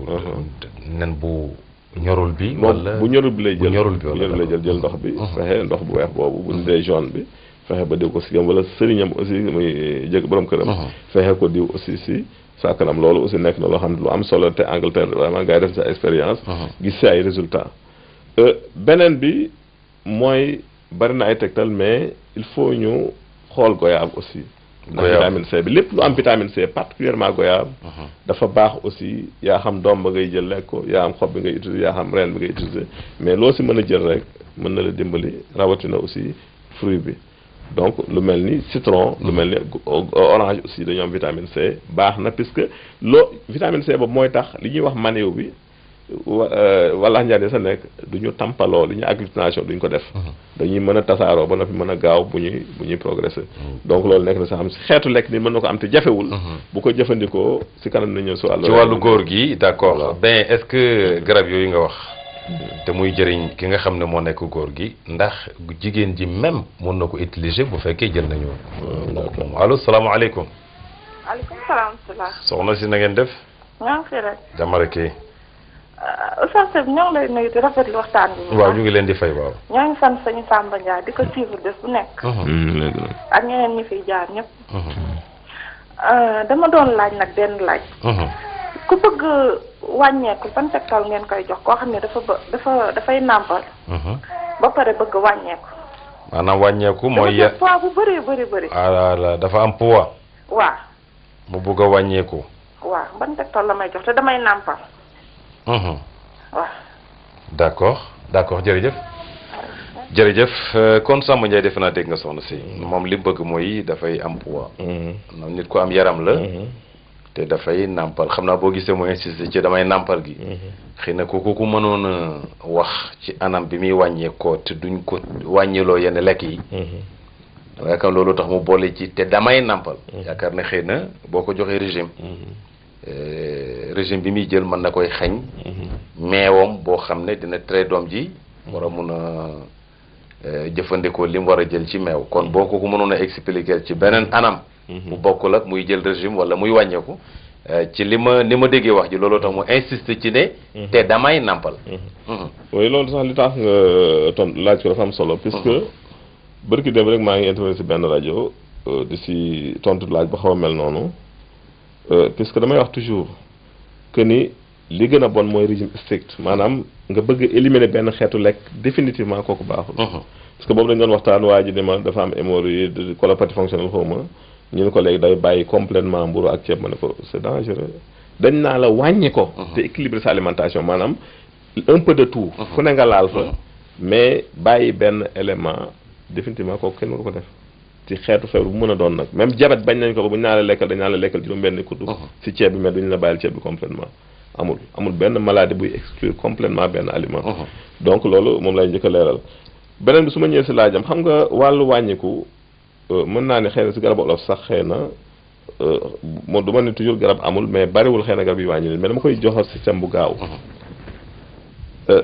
nen bu ñorul bi wala bu ñorul bi lay jël bu ñorul bi jël ndox bi fexe ndox bu weex boobu bu ñu dee jaune bi fexe ba diw ko si gam wala sëriñam aussi muy jëg borom këram fexe ko diw aussi si sa kanam loolu aussi nekk na loo xam ne lu am solo te Angleterre vraiment gars yi def sa expérience gis si ay résultats beneen bi mooy bari na ay tegtal mais il faut ñu xool goyaab aussi ndax vitamine C bi lépp lu am vitamine C particulièrement goyaab dafa baax aussi yaa xam doom ba ngay jël lekk ko yaa xam xob bi ngay utiliser yaa xam reen bi ngay utiliser mais loo si mën a jël rek mën na la dimbali rawatina aussi fruit bi donc lu mel ni citron lu mel ni orange aussi dañoo am vitamine C baax na puisque vitamine C boobu mooy tax li ñuy wax maniw bi wala njaan sa nekk du ñu tampaloo li ñuy agglutination duñ ko def dañuy mën a tasaaroo ba noppi mën a gaaw bu ñuy progresser donc loolu nekk na sax xam si xeetu lekk ni mën na ko am te jafewul bu ko jëfandikoo si kanam na ñëw si wàllu góor gi d'accord ben est-ce que garab yooyu nga wax te muy jëriñ ki nga xam ne moo nekk góor gi ndax jigéen ji même mën na ko utiliser bu fekkee jël nañu allo salaamaaleykum aleykum salaam soxna si na ngeen def ñoo ngi fi rek jàmmare kay Oustaz Seck ñoo ngi lay nuyu di rafetlu waxtaan bi. waaw ñu ngi leen di fay waaw. ñoo ngi sant Serigne Samba Ndiaye di ko suivre bés bu nekk. ak ñeneen ñi fiy jaar ñëpp. dama doon laaj nag benn laaj. ku bëgg wàññeeku ban tegtal ngeen koy jox koo xam ne dafay nàmpal. ba pare bëgg wàññeeku. maanaam wàññeeku mooy. dafa poids bu bëri. voilà dafa am poids. waaw. mu bëgg a wàññeeku. waaw ban tegtal la may jox te damay nàmpal. waaw. d'accord jërëjëf kon Samba Ndiaye defe naa dégg nga soxna si moom li bëgg mooy dafay am poids. nit ku am yaram la. te dafay nàmpal xam naa boo gisee mu insisté ci damay nàmpal gi. xëy na ku mënoon a wax ci anam bi muy wàññeekoo te duñ ko wàññiloo yenn lekk yi. dama yaakaar loolu tax mu boole ci te damay nàmpal. yaakaar ne xëy na boo ko joxee régime. régime bi muy jël mën na koy xañ. meewam boo xam ne dina tere doom ji. war a mun a jëfandikoo li mu war a jël ci meew kon boo ko mënoon a expliquer ci beneen anam bu bokkul ak muy jël régime wala muy wàññeeku ci li ma déggee wax ji looloo tax mu insiste ci ne te damay nàmpal oui loolu sax li tax nga laaj ko dafa am solo puisque bërki dem rek maa ngi intervenir si benn rajo di si tontu laaj ba xaw a mel noonu puisque damay wax toujours que ni li gën a bon mooy régime strict maanaam nga bëgg éliminer benn xeetu lekk définitivement kooku baaxul parce que boobu dañ doon waxtaan waa ji ni ma dafa am hémorroïde colopathie fonctionnelle xaw ma ñu ne ko léegi day bàyyi complètement mburu ak ceeb ma ne ko c'est dangereux dañ naa la wàññi ko te équilibrer sa alimentation maanaam un peu de tout fu ne nga laal fa mais bàyyi benn élément définitivement kooku kenn waru ko def ci xeetu feebar bu mën a doon nag même diabète bañ nañ ko ba bu ñu naa la lekkal dañ naa la lekkal juróom benn kuddu si ceeb bi mais duñu la bàyyil ceeb bi complètement amul benn maladie buy exclure complètement benn aliment donc loolu moom lay njëkk a leeral beneen bi su ma ñëwee si laajam xam nga wàllu wàññiku mën naa ne xëy na si garabu olof sax xëy na moom du ma ne toujours garab amul mais bariwul xëy na garab yi wàññi leen mais dama koy joxal système bu gaaw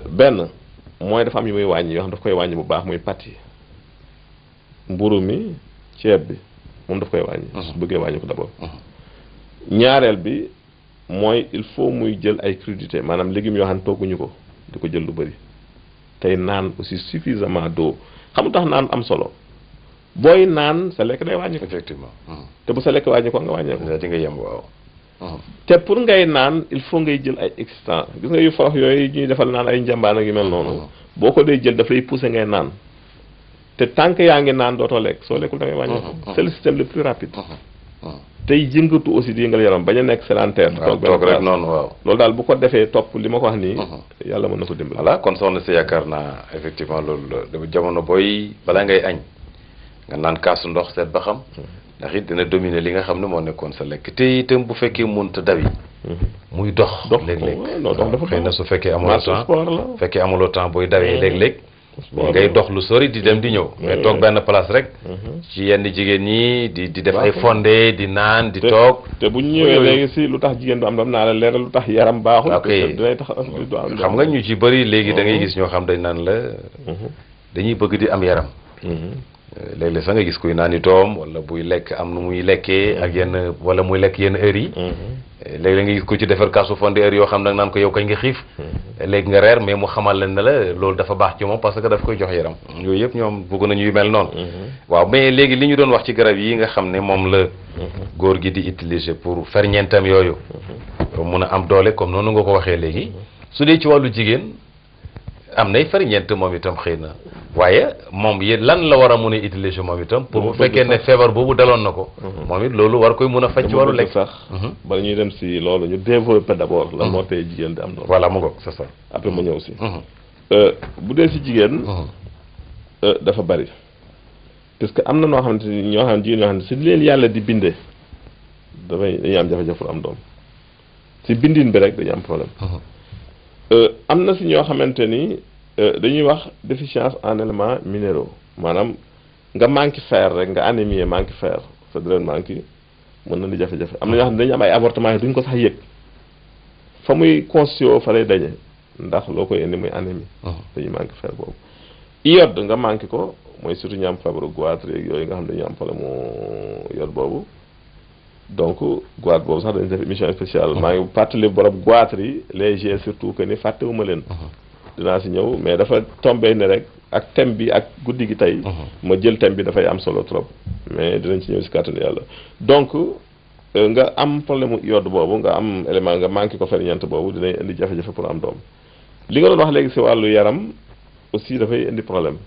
benn mooy dafa am yu muy wàññi yoo xam daf koy wàññi bu baax muy pâtes yi mburu mi ceeb bi moom daf koy wàññi su bëggee wàññi ko d'abord ñaareel bi mooy il faut muy jël ay crudités maanaam légumes yoo xam ne togguñu ko di ko jël lu bëri tey naan aussi suffisamment d'eau xam tax naan am solo booy naan sa lekk day wàññi ko effectivement te bu sa lekk wàññi ko nga wàññeeku di nga yem waaw te pour ngay naan il faut ngay jël ay excitant gis nga yu forox yooyu ñuy defal naan ay njambaan ak yu mel noonu boo ko dee jël daf lay pousser ngay naan te tant que yaa ngi naan dootoo lekk soo lekkul da ngay wàññeeku c'est le système le plus rapide tey yëngatu aussi di yëngal yaram bañ a nekk sédentaire toog rek noonu waaw loolu daal bu ko defee topp li ma ko wax nii yàlla mën na ko dimbali voilà kon soxna si yaakaar naa effectivement loolu jamono booy balaa ngay añ nga naan kaasu ndox seet ba xam ndax it dina dominer li nga xam ne moo nekkoon sa lekk te itam bu fekkee mënut a dawi muy dox léeg-léeg xëy na su fekkee amuloo temps bu fekkee amuloo temps booy dawee léeg-léeg ngay dox lu sori di dem di ñëw mais toog benn place rek ci yenn jigéen ñi di def ay fondé di naan di toog te bu ñu ñëwee léegi si lu tax jigéen du am dam naa la leeral lu tax yaram baaxul ok dinay tax xam nga ñu ci bëri léegi da ngay gis ñoo xam dañ naan la dañuy bëgg di am yaram léeg-léeg sax nga gis kuy naan i doom wala buy lekk am nu muy lekkee ak yenn wala muy lekk yenn heures yi léeg-léeg nga gis ku ci defar kaasu fonde heure yoo xam nag naan ko yow kañ nga xiif léegi nga reer mais mu xamal leen ne la loolu dafa baax ci moom parce que daf koy jox yaram yooyu yëpp ñoom bëgg nañu yu mel noonu waaw mais léegi li ñu doon wax ci garab yi nga xam ne moom la góor gi di utiliser pour ferñeentam yooyu mun a am doole comme noonu nga ko waxee léegi su dee ci wàllu jigéen am nay ferñeent moom itam xëy na waaye moom yéen lan la war a mun a utiliser moom itam pour bu fekkee ne feebar boobu daloon na ko moom it loolu war koy mun a faj ci wàllu lekk sax bala ñuy dem si loolu ñu développer d'abord lan moo tey jigéen di am doom voilà mu ngoog c'est ça après ma ñëw si bu dee si jigéen dafa bari parce que am na noo xamante ni ñoo xam ne jigéen ñoo xam ne si leen yàlla di bindee dañuy am jafe-jafe pour am doom si bindin bi rek dañuy am problème am na si ñoo xamante ni dañuy wax déficience en éléments minéraux maanaam nga manqué fer rek nga anémie manqué fer sa deret manqué mën na di jafe-jafe am na ñoo xam ne dañu am ay avortement yi duñ ko sax yëg fa muy constitué fa lay dañe ndax loo koy indi muy anémie dañuy manqué fer boobu iode nga manqué ko mooy surtout ñu am feebaru goitre yeeg yooyu nga xam ne dañu am problème mu iode boobu donc goitre boobu sax dañu def émission spéciale maa ngi fàttali borom goitre yi les G surtout que ni fàttewuma leen dinaa si ñëw mais dafa tombé ne rek ak thème bi ak guddi gi tey ma jël thème bi dafay am solo trop mais dinañ ci ñëw si kàttanu yàlla donc nga am problème mu iode boobu nga am élément nga manqué ko ferñeent boobu dinañ indi jafe-jafe pour am doom li nga doon wax léegi si wàllu yaram aussi dafay indi problème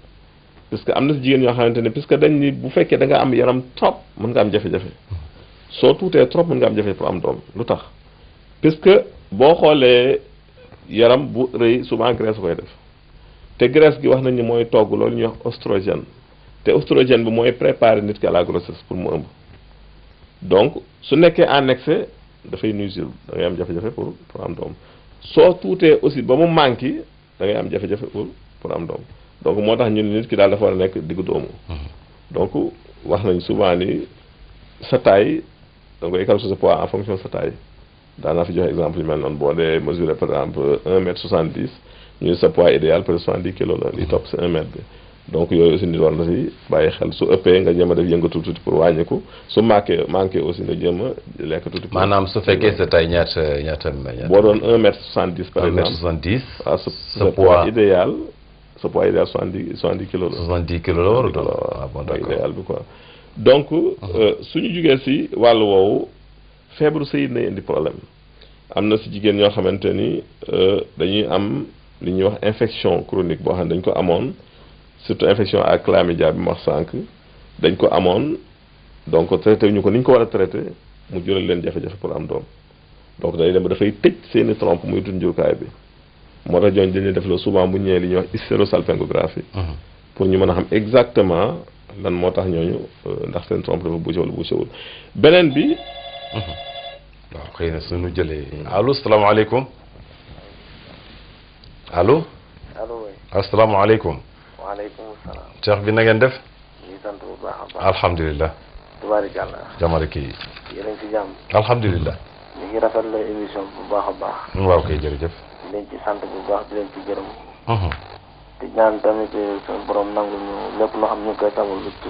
parce que am na si jigéen ñoo xamante ne puisque dañ ni bu fekkee da nga am yaram trop mën nga am jafe-jafe soo tuutee trop mën nga am jafe pour am doom lu tax puisque boo xoolee yaram bu rëy souvent graisse koy def te graisse gi wax nañ ni mooy togg loolu ñuy wax oestrogène te oestrogène bi mooy préparer nit ki à la grossesse pour mu ëmb donc su nekkee en excès dafay nuisible da ngay am jafe-jafe pour am doom soo tuutee aussi ba mu manqué da ngay am jafe-jafe pour am doom donc moo tax ñun nit ki daal dafa war a nekk diggu doomu donc wax nañ souvent ni sa taille da nga koy calculer sa poids en fonction de sa taille daanaa fi joxe exemple yu mel noonu boo dee mesurer par exemple 1 mètre 70 ñu sa poids idéal peut être 70 kilos la li topp c'est 1 mètre bi donc yooyu aussi nit war na si bàyyi xel su ëppee nga jéem a def yëngatu tuuti pour wàññiku su manqué aussi nga jéem a lekk tuuti. maanaam su fekkee sa taille ñaata boo doon 1m70 par exemple 1m70. waaw sa poids idéal. sa poids idéal 70 kilos la. 70 kilos la war a doon. waaw bon d'accord idéal bi quoi. donc suñu jugee si wàllu woowu feebaru sëy na indi problème am na si jigéen ñoo xamante ni dañuy am li ñuy wax infection chronique boo xam ne dañ ko amoon surtout infection à chlamydia bi ma wax sànq dañ ko amoon donc traité ñu ko ni ñu ko war a traité mu jural leen jafe-jafe pour am doom donc day dem dafay tëj seeni trompe muy tun njurukaay bi moo tax ñooñu dañuy def la souvent bu ñëwee li ñuy wax hystérosalpingographie pour ñu mën a xam exactement lan moo tax ñooñu ndax seen trompe dafa bougé wala bougé wul beneen bi. waaw xëy na suñu jëlee. allo salaamaaleykum allo. allo. asalaamaaleykum. waaleykum salaam. Cheikh bi na ngeen def. ñu ngi sant bu baax a baax. alhamdulilah. tubaarikàlla. jamara kii. yéen a ngi ci jàmm. alhamdulilah. ñu ngi rafetlu émission bu baax a baax. waaw kay jërëjëf. di leen ci sant bu baax di leen ci gërëm. di ñaan tamit suñu borom nangu ñu lépp loo xam ñu ngi koy tawal ci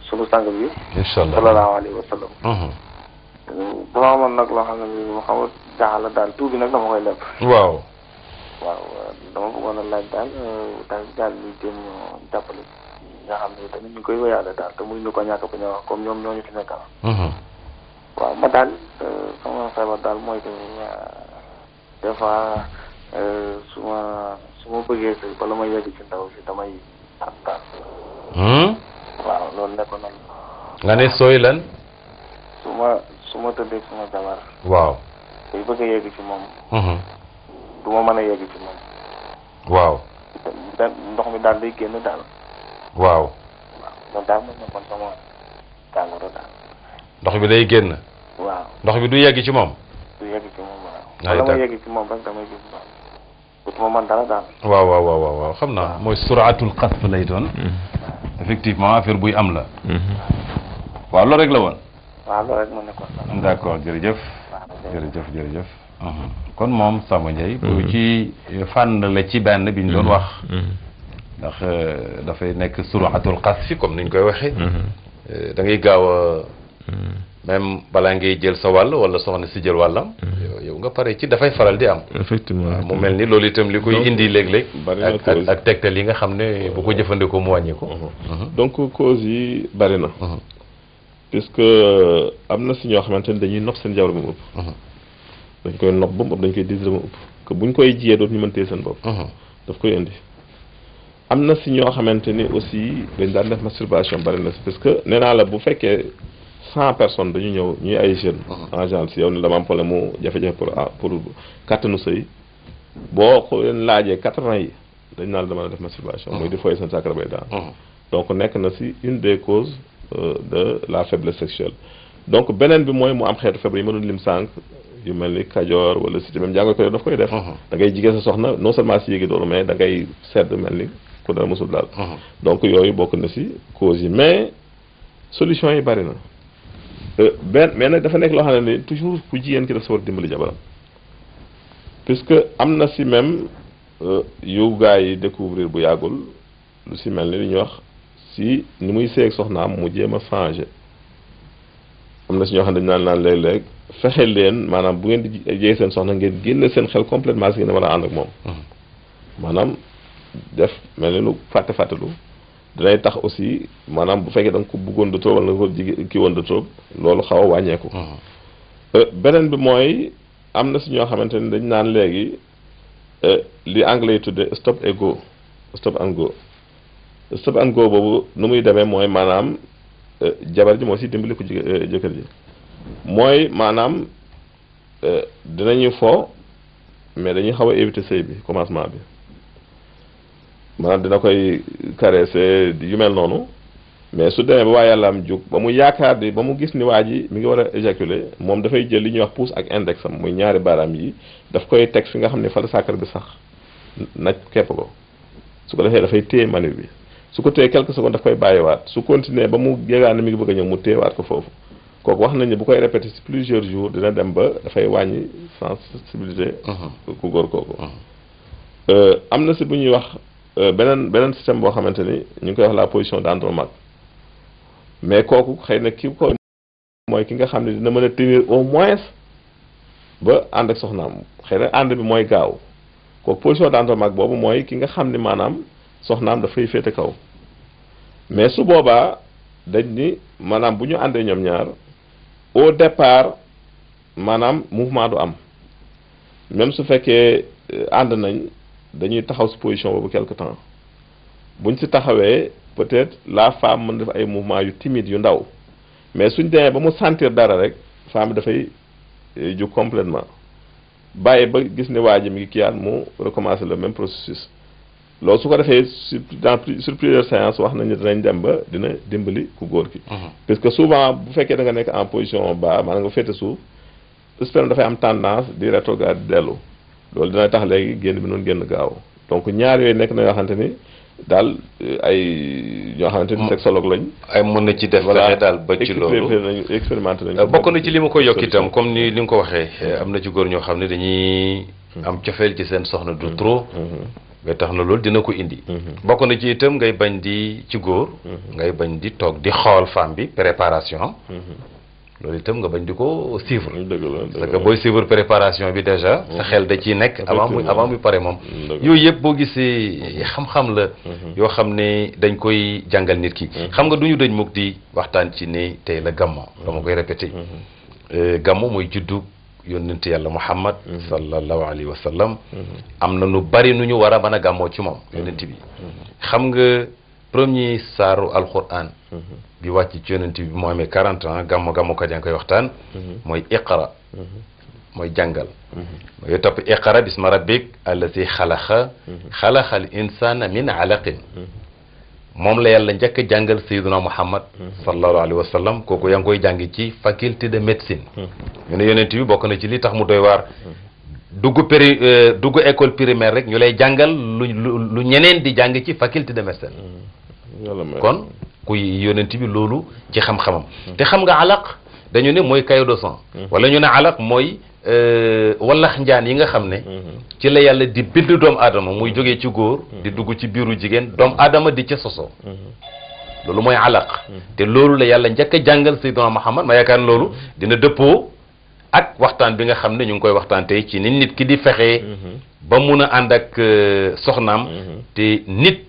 suñu sang bi. incha allah sallallahu alayhi wa sallam. dama amoon nag loo xam ne bii mu xaw a jaaxal daal tuuti nag dama koy lépp. waaw. waaw dama bëggoon a laaj daal li jëm jàppale nga xam ne tamit ñu koy wéyaale daal te muy ñu ko ñàkk bu ñu wax comme ñoom ñoo ñu fi nekkal. waaw ma daal sama feebar daal mooy que des fois su ma bëggee sëy bala ma yegg ci ndaw si damay tànn. waaw loolu nekkoon na. nga ne sooy lan. su ma tëddee suma jabar. waaw. day bëgg a yegg ci moom. du ma mën a yegg ci moom. waaw. ndox mi daal day génn daal. waaw. waaw loolu daal mën na kon sama jàngoro daal. ndox bi day génn. waaw ndox bi du yegg ci moom. du yegg ci moom waaw. ay wala ma yegg ci moom rek damay gis daal. dutuma mën dara daal. waaw xam naa mooy suraatul xasf lay doon. effectivement affaire buy am la. waaw loolu rek la woon. waaw loolu rek ma nekkoon. d'accord jërëjëf. jërëjëf. kon moom Samba Ndiaye. bu ci fànn la ci benn bi ñu doon wax. ndax dafay nekk suraatul xasf comme ni ñu koy waxee. da ngay gaaw a. même balaa ngay jël sa wàll wala soxna si jël wàllam. yow nga pare ci dafay faral di am. effectivement mu mel ni loolu itam li koy indi léeg-léeg. bari na cause ak tegtal yi nga xam ne bu ko jëfandikoo mu wàññi ko. donc cause yi bari na. puisque am na si ñoo xamante ni dañuy nopp seen jabar ba mu ëpp. dañ koy nopp ba mu ëpp dañ koy désiré ba mu ëpp que buñ koy jiyee dootu ñu mën téye seen bopp. daf koy indi. am na si ñoo xamante ni aussi dañ daan def masturbation bari na si parce que nee naa la bu fekkee 100 personnes dañu ñëw ñuy ay jeunes. en général si yow ne dama am problème mu jafe-jafe pour kàttanu sëy boo ko leen laajee 80 yi dañ naan la dama def masturbation. muy di foyee seen sàkkara bay daan. donc nekk na si une des causes de la faiblesse sexuelle. donc beneen bi mooy mu am xeetu feebar yi ma doon lim sànq yu mel ni kajoor wala si même jàngoro ko daf koy def. da ngay jigéen sa soxna non seulement si yéegi doolu mais da ngay sedd mel ni ku dara mosul daal. donc yooyu bokk na si causes yi mais solution yi bari na. mais nag dafa nekk loo xam ne toujours ku jigéen ki daf sa war dimbali jabaram puisque am na si même yu gars yi découvrir bu yàggul lu si mel ni li ñuy wax si ni muy seeg soxnaam mu jéem a changé am na si ñoo xam ne dañu naan léeg-léeg fexe leen maanaam bu ngeen di jeey seen soxna ngeen génne seen xel complètement si ngeen war a ànd ak moom. maanaam def mel ni lu fàttelu danay tax aussi maanaam bu fekkee da nga ko bëggoon de trop wala nga ko kii woon de trop loolu xaw a wàññeeku. beneen bi mooy am na si ñoo xamante ni dañ naan léegi li anglais yi tuddee stop and go stop and go stop and go boobu nu muy demee mooy maanaam jabar ji moo si dimbali ko jëkkër ji mooy maanaam dinañu fo mais dañuy xaw a éviter sëy bi commencement bi. maanaam dina koy caresser yu mel noonu mais su demee ba waa yàlla am jóg ba mu yaakaar di ba mu gis ni waa ji mi ngi war a éjaculer moom dafay jël li ñuy wax pouce ak index am muy ñaari baaraam yi daf koy teg fi nga xam ne fa la sàkkar bi sax naj kepp ko su ko defee dafay téye manu bi su ko téye quelques secondes daf koy bàyyiwaat su continuer ba mu yëgaan ne mi ngi bëgg a ñëw mu téyewaat ko foofu kooku wax nañu bu koy répéter ci plusieurs jours dina dem ba dafay wàññi sensibilité ku góor kooku am na si bu ñuy wax beneen système boo xamante ni ñu ngi koy wax la position d'Andromaque mais kooku xëy na ki ko mooy ki nga xam ne dina mën a tenir au moins ba ànd ak soxnaam xëy na ànd bi mooy gaaw kooku position d'Andromaque boobu mooy ki nga xam ni maanaam soxnaam dafay féete kaw mais su boobaa dañ ni maanaam bu ñu àndee ñoom ñaar au départ maanaam mouvement du am même su fekkee ànd nañ dañuy taxaw si position boobu quelque temps buñ si taxawee peut-être la femme mën def ay mouvement yu timide yu ndaw mais suñ demee ba mu sentir dara rek femme bi dafay jóg complètement bàyyi ba gis ne waa ji mi ngi kiyaat mu recommencer le même processus loolu su ko defee sur plusieurs séances wax nañu dinañ dem ba dina dimbali ku góor ki parce que souvent bu fekkee da nga nekk en position bas maanaam nga féete suuf sperme dafay am tendance di rétrograde di dellu loolu dina tax léegi génn bi noonu génn gaaw donc ñaar yooyu nekk na yoo xamante ni daal ay ñoo xamante ni sexologue lañ ay mën na ci def fexe daal ba ci loolu expérimenté nañ bokk na ci li ma koy yokk itam comme ni li nga ko waxee am na ci góor ñoo xam ne dañuy am cofeel ci seen soxna du trop ba tax na loolu dina ko indi bokk na ci itam ngay bañ di ci góor ngay bañ di toog di xool femme bi préparation am loolu itam nga bañ di ko suivre parce que booy suivre préparation bi déjà sa xel da ciy nekk avant muy pare moom yooyu yëpp boo gisee xam-xam la yoo xam ne dañ koy jàngal nit ki xam nga du ñu dañ mukk di waxtaan ci ne tey la gammo dama koy répété gammo mooy juddu yónnent yàlla Muhammad sallallahu alayhi wa sallam am na nu bari nu ñu war a mën a gàmmoo ci moom yónnent bi xam nga premier saaru alquran bi wàcc ci yónnent bi moo amee 40 ans gàmmo ko jàng koy waxtaan mooy iqra mooy jàngal mooy topp iqra bisma rabbik allazi xalaxal insana min alaqin moom la yàlla njëkk a jàngal sayyiduna Muhammad sallallahu alayhi wa sallam kooku yaa ngi koy jàng ci faculté de médecine ñu ne yonent bi bokk na ci li tax mu doy waar dugg école primaire rek ñu lay jàngal lu ñeneen di jàng ci faculté de médecine kon kuy yonent bi loolu ci xam-xamam te xam nga alaq dañu ne mooy caillot de sang wala ñu ne alaq mooy wallax njaan yi nga xam ne ci la yàlla di bind doomu aadama muy jógee ci góor di dugg ci biiru jigéen doomu aadama di ca sosoo loolu mooy alaq te loolu la yàlla njëkk a jàngal Seydina Muhammad ma yaakaar loolu dina dëppoo ak waxtaan bi nga xam ne ñu ngi koy waxtaan tey ci ni nit ki di fexee ba mun a ànd ak soxnaam te nit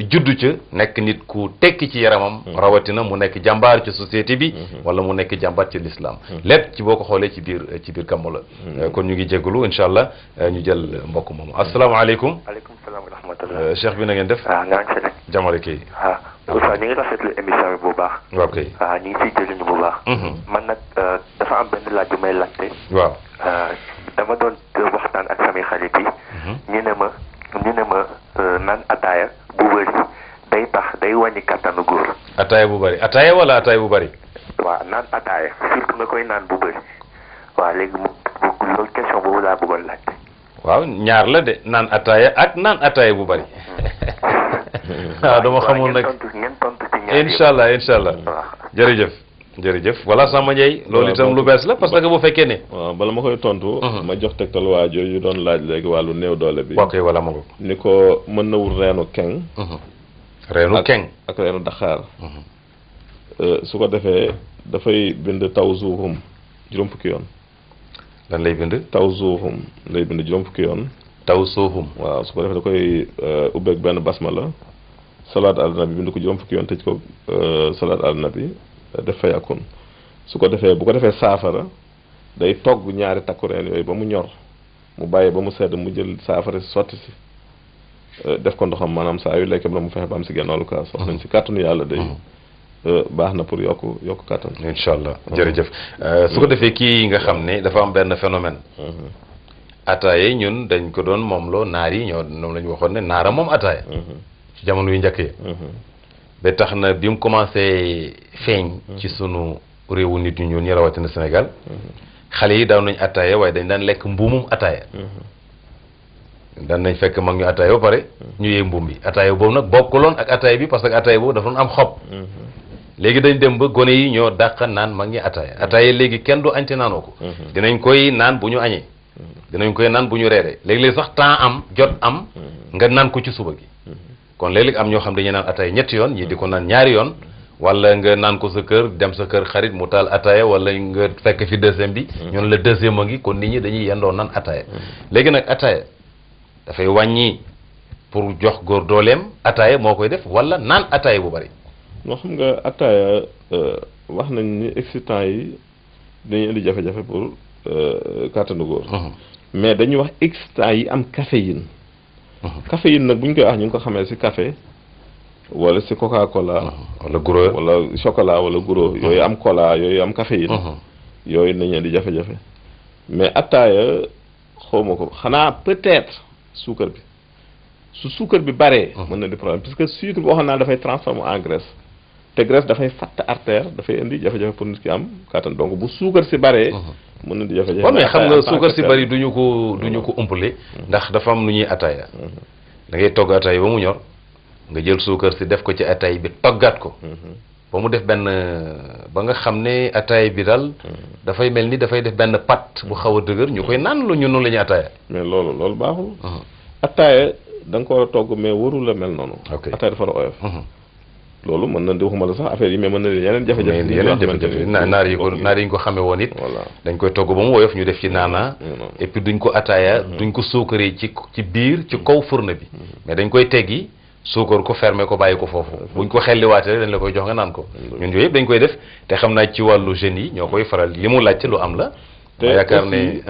juddu ca nekk nit ku tekki ci yaramam rawatina mu nekk jàmbaar ci société bi wala mu nekk jàmbaar ci l'islam lépp ci boo ko xoolee ci biir gàmmu la kon ñu ngi jégalu incha allah ñu jël mbokk moomu asalaamaaleykum. aleykum salaam wa rahmatulah. cheikh bi na ngeen def. nga ngi fi rek. jamale kay. Oustaz ñu ngi rafetlu émission bi bu baax. waaw kay. ñu ngi siy jëriñu bu baax. man nag dafa am benn laaj bu may laajte. waaw. dama doon waxtaan ak samay xarit yi. ñu ne ma naan ataaya bu bëri day tax day wàññi kattanu góor. ataaya bu bëri ataaya wala ataaya bu bëri. waaw naan ataaya surtout nga koy naan bu bëri waaw léegi loolu question boobu laa bëggoon laajte. waaw ñaar la de naan ataaya ak naan ataaya bu bëri. waaw dama xamul nag ngeen tontu ci ñaar incha allah jërëjëf voilà Samba Ndiaye loolu itam lu bees la parce que bu fekkee ne waaw bala ma koy tontu ma jox tegtal waa jooju doon laaj léegi wàllu néew doole bi ok voilà ma ngo ni ko mën na wut reenu keng reenu keng ak reenu daxaar su ko defee dafay bind taw zuuhum juróom fukki yoon lan lay bind taw zuuhum lay bind juróom fukki yoon taw suuhum waaw su ko defee da koy ubbeeg benn basmala salaat ala nabi bind ko juróom fukki yoon tëj ko salaat ala nabi def fa yàkkun su ko defee bu ko defee saafara day togg ñaari takku reen yooyu ba mu ñor mu bàyyi ba mu sedd mu jël saafara si sotti si def ko ndoxam maanaam saa yu lekk la mu fexe ba am si genn kaas wax nañ si kàttanu yàlla day baax na pour yokk kàttan incha allah jërëjëf su ko defee kii nga xam ne dafa am benn phénomène ataaya ñun dañ ko doon moom loo naar yi ñoom la ñu waxoon ne naara moom ataaya ci jamono yu njëkk yi ba tax na bi mu commencé feeñ ci sunu réewu nit ñu ñuul ñi rawatina Sénégal xale yi daaw nañ ataaya waaye dañ daan lekk mbuumum ataaya daan nañ fekk mag ñu ataaya ba pare ñu yee mbuum bi ataaya boobu nag bokkuloon ak ataaya bi parce que ataaya boobu dafa doon am xob léegi dañ dem ba gone yi ñoo dàq naan mag ñi ataaya léegi kenn du añte naanoo ko dinañ koy naan bu ñu añee dinañ koy naan bu ñu reeree léeg-léeg sax temps am jot am nga naan ko ci suba gi kon léeg-léeg am ñoo xam dañuy naan ataaya ñetti yoon ñii di ko naan ñaari yoon wala nga naan ko sa kër dem sa kër xarit mu taal ataaya wala nga fekk fi deuxième bi ñun la deuxième a ngi kon nit ñi dañuy yendoo naan ataaya léegi nag ataaya dafay wàññi pour jox góor dooleem ataaya moo koy def wala naan ataaya bu bari moo xam nga ataaya wax nañ ni excitant yi dañuy indi jafe-jafe pour kàttanu góor mais dañuy wax excitant yi am caféine caféine nag bu ñu koy wax ñu ngi ko xamee ci café wala ci coca cola wala guro wala chocolat wala guro yooyu am cola yooyu am caféine yooyu nañu indi jafe-jafe mais ataaya xawma ko xanaa peut-être suukar bi su suukar bi baree mën na di problème parce que sucre boo xam naa dafay transformer en graisse te graisse dafay fatt artère dafay indi jafe-jafe pour nit ki am kattan donc bu suukar si baree mën na di jafe-jafe waaw mais xam nga suukar si bari duñu ko umpale ndax dafa am lu ñuy ataaya da ngay togg ataaya ba mu ñor nga jël suukar si def ko ci ataaya bi toggaat ko ba mu def benn ba nga xam ne ataaya bi daal dafay mel ni dafay def benn pat bu xaw a dëgër ñu koy naan lu ñu noonu la ñuy ataaya mais loolu baaxul ataaya da nga ko war a togg mais warul la mel noonu ataaya dafa war a oyof loolu mën na di waxuma la sax affaire yi mais mën na yeneen jafe-jafe naar yi ñu ko xamee woon it dañ koy togg ba mu woyof ñu def ci naana et puis duñ ko ataaya duñ ko suukaree ci biir ci kaw fourne bi mais dañ koy teggi suukar ko fermer ko bàyyi ko foofu buñ ko xelliwaatee dañ la koy jox nga naan ko ñun yooyu yëpp dañ koy def te xam naa ci wàllu jeunes yi ñoo koy faral li mu laajte lu am la te yaakaar ne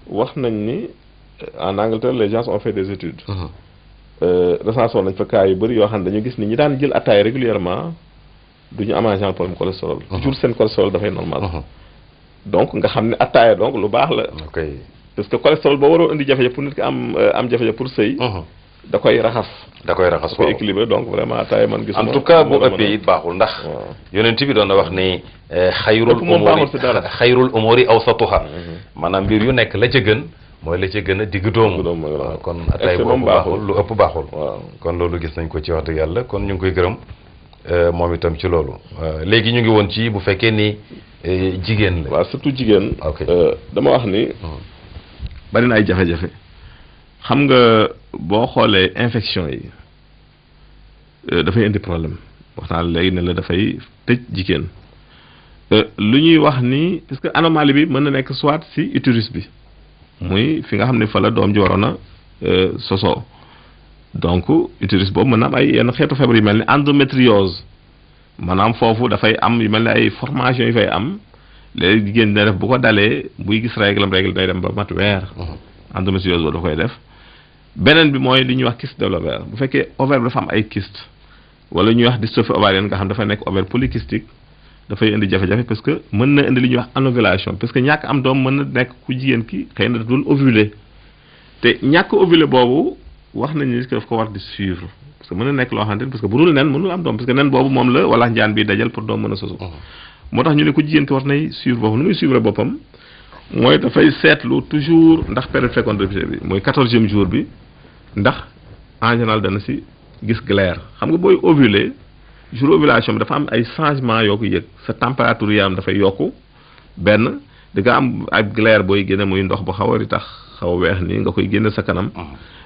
wax nañ ni en Angleterre les gens ont fait des études recensé nañ fa cas yu bëri yoo xam ne dañu gis ni ñi daan jël ataaya régulièrement du ñu am genre problème cholestérol toujours seen cholestérol dafay normal donc nga xam ne ataaya donc lu baax la parce que cholestérol boo waroo indi jafe-jafe pour nit ki am jafe-jafe pour sëy da koy raxas da koy équilibré donc vraiment ataaya man gis en tout cas bu ëppee it baaxul ndax yonent bi doon na wax ni xayrul umuri awsatuha maanaam mbir yu nekk la ca gën mooy la ca gën a digg doomu kon ataay boobu baaxul lu ëpp baaxul kon loolu gis nañ ko ci wax dëgg yàlla kon ñu ngi koy gërëm moom itam ci loolu léegi ñu ngi woon ci bu fekkee ni jigéen la waaw surtout jigéen dama wax ni bari na ay jafe-jafe xam nga boo xoolee infection yi dafay indi problème wax naa léegi ne la dafay tëj jigéen lu ñuy wax ni parce que anomalie bi mën na nekk soit si utérus bi muy fi nga xam ne fa la doom ji waroon a sosoo donc utérus boobu mën na am ay yenn xeetu feebar yu mel ni endométriose maanaam foofu dafay am yu mel ni ay formation yu fay am léegi jigéen dina def bu ko dalee buy gis règle day dem ba mat weer endométriose boobu da koy def beneen bi mooy li ñuy wax kyste de l'ovaire bu fekkee ovaire bi dafa am ay kyste wala ñuy wax dystrophie ovarienne nga xam dafa nekk ovaire polykystique dafay indi jafe-jafe parce que mën na indi li ñuy wax anovulation parce que ñàkk am doom mën na nekk ku jigéen ki xëy na dul ovuler te ñàkk ovuler boobu wax nañu ni daf ko war di suivre parce que mën na nekk loo xamante ni parce que bu dul nen mënul am doom parce que nen boobu moom la wala njaan bi dajal pour doom mën a sosu moo tax ñu ne ku jigéen ki war nay suivre boobu nu muy suivre boppam mooy dafay seetlu toujours ndax période fécondité bi mooy 14e jour bi ndax en général dana si gis glaire xam nga booy ovuler jour ovulation bi dafa am ay changement yoo ko yëg sa température yaram dafay yokku benn di nga am ay glaire booy génne muy ndox bu xaw a di tax xaw a weex nii nga koy génne sa kanam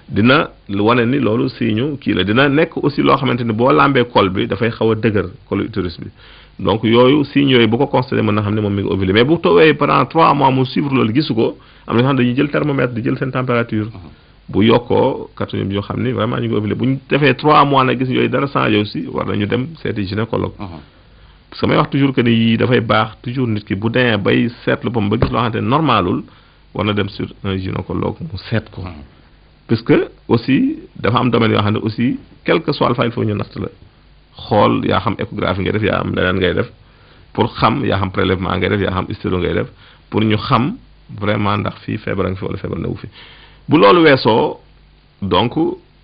dina wane ni loolu signe kii la dina nekk aussi loo xamante ni boo lambee col bi dafay xaw a dëgër col utérus bi donc yooyu signes yooyu bu ko constaté mën na xam ne moom mi ngi ovulé mais bu toogee pendant 3 mois mu suivre loolu gisu ko am na ñoo xam dañuy jël thermomètre di jël seen température bu yokkoo quatrième yoo xam ni vraiment ñu ngi ovulé bu ñu defee 3 mois nag gis yooyu dara changé aussi war nañu dem seeti gynécologue parce que may wax toujours que ni yii dafay baax toujours nit ki bu demee bay seetlu ba ba gis loo xamante ne normalul war na dem sur un gynécologue mu seet ko parce que aussi dafa am domaine yoo xam ne aussi quel que soit alpha il faut ñu natt la xool yaa xam échographie ngay def yaa xam leneen ngay def pour xam yaa xam prélèvement ngay def yaa xam hystéro ngay def pour ñu xam vraiment ndax fii feebar nga fi wala feebar newu fi bu loolu weesoo donc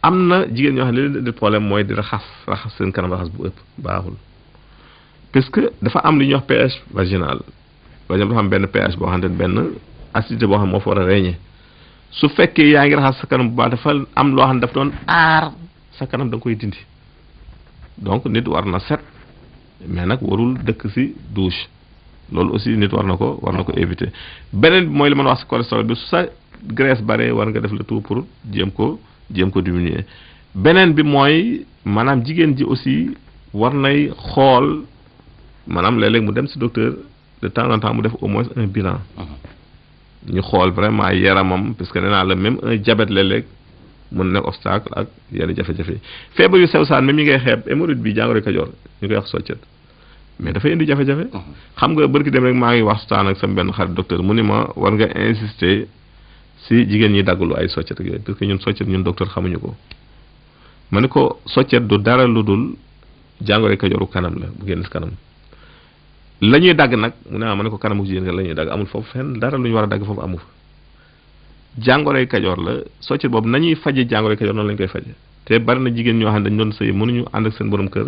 am na jigéen ñoo xam ne li leen di problème mooy di raxas seen kanam raxas bu ëpp baaxul parce que dafa am li ñuy wax pH vaginal dafa am benn pH boo xamante ne benn acidité boo xam moo fa war a régner su fekkee yaa ngi raxas sa kanam bu baax dafa am loo xam ne daf doon aar sa kanam da nga koy dindi donc nit war na set mais nag warul dëkk ci douche loolu aussi nit war na ko éviter beneen bi mooy li ma wax si cholestérol bi su sa graisse bare war nga def le tout pour jéem ko diminuer beneen bi mooy maanaam jigéen ji aussi war nay xool maanaam léeg-léeg mu dem si docteur de temps en temps mu def au moins un bilan ñu xool vraiment yaramam parce que nee naa la même un diabète léeg-léeg mun nekk obstacle ak yenn jafe-jafe feebar yu sew saan même ñi ngay xeeb hémorroïde bi jàngoro Kajoor ñu koy wax soccet mais dafay indi jafe-jafe xam nga bërki dem rek maa ngi waxtaan ak sama benn xarit docteur mu ni ma war nga insister si jigéen ñi daggulu ay soccet ak yooyu parce que ñun soccet ñun docteur xamuñu ko ma ne ko soccet du dara lu dul jàngoro Kajooru kanam la bu génn si kanam la ñuy dagg nag mu ne ma ne ko kanamu jigéen la ñuy dagg amul foofu fenn dara lu ñu war a dagg foofu amu fa jàngoroy Kajoor la soccet boobu nañuy faje jàngoroy Kajoor noonu lañu koy faje te bari na jigéen ñoo xam ne dañ doon sëy mënuñu ànd ak seen borom kër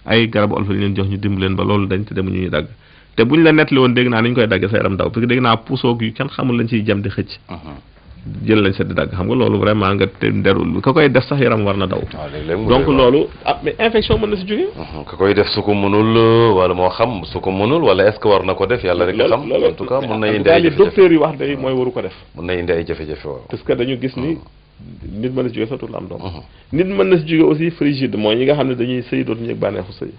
ay garabu olof yi leen jox ñu dimb leen ba loolu dañ te demuñu ñuy dagg te buñ la nettali woon dégg naa ni ñu koy daggee sa yaram daw parce que dégg naa pusoog yu kenn xamul lañ ciy jam di xëcc jël lañ set di dagg xam nga loolu vraiment nga te nderul ka koy def sax yaram war na daw donc loolu mais infection mën na si jógee ka koy def su ko mënul wala moo xam su ko mënul wala est-ce que war na ko def yàlla rek nga xam en tout cas mën na indi ay jafe-jafe docteur yi wax day mooy waru ko def mën na indi ay jafe-jafe waaw parce que dañu gis ni nit mën na si jógee sax dootul am doom nit mën na si jógee aussi frigide mooy ñi nga xam ne dañuy sëy dootuñu yëg bànneexu sëy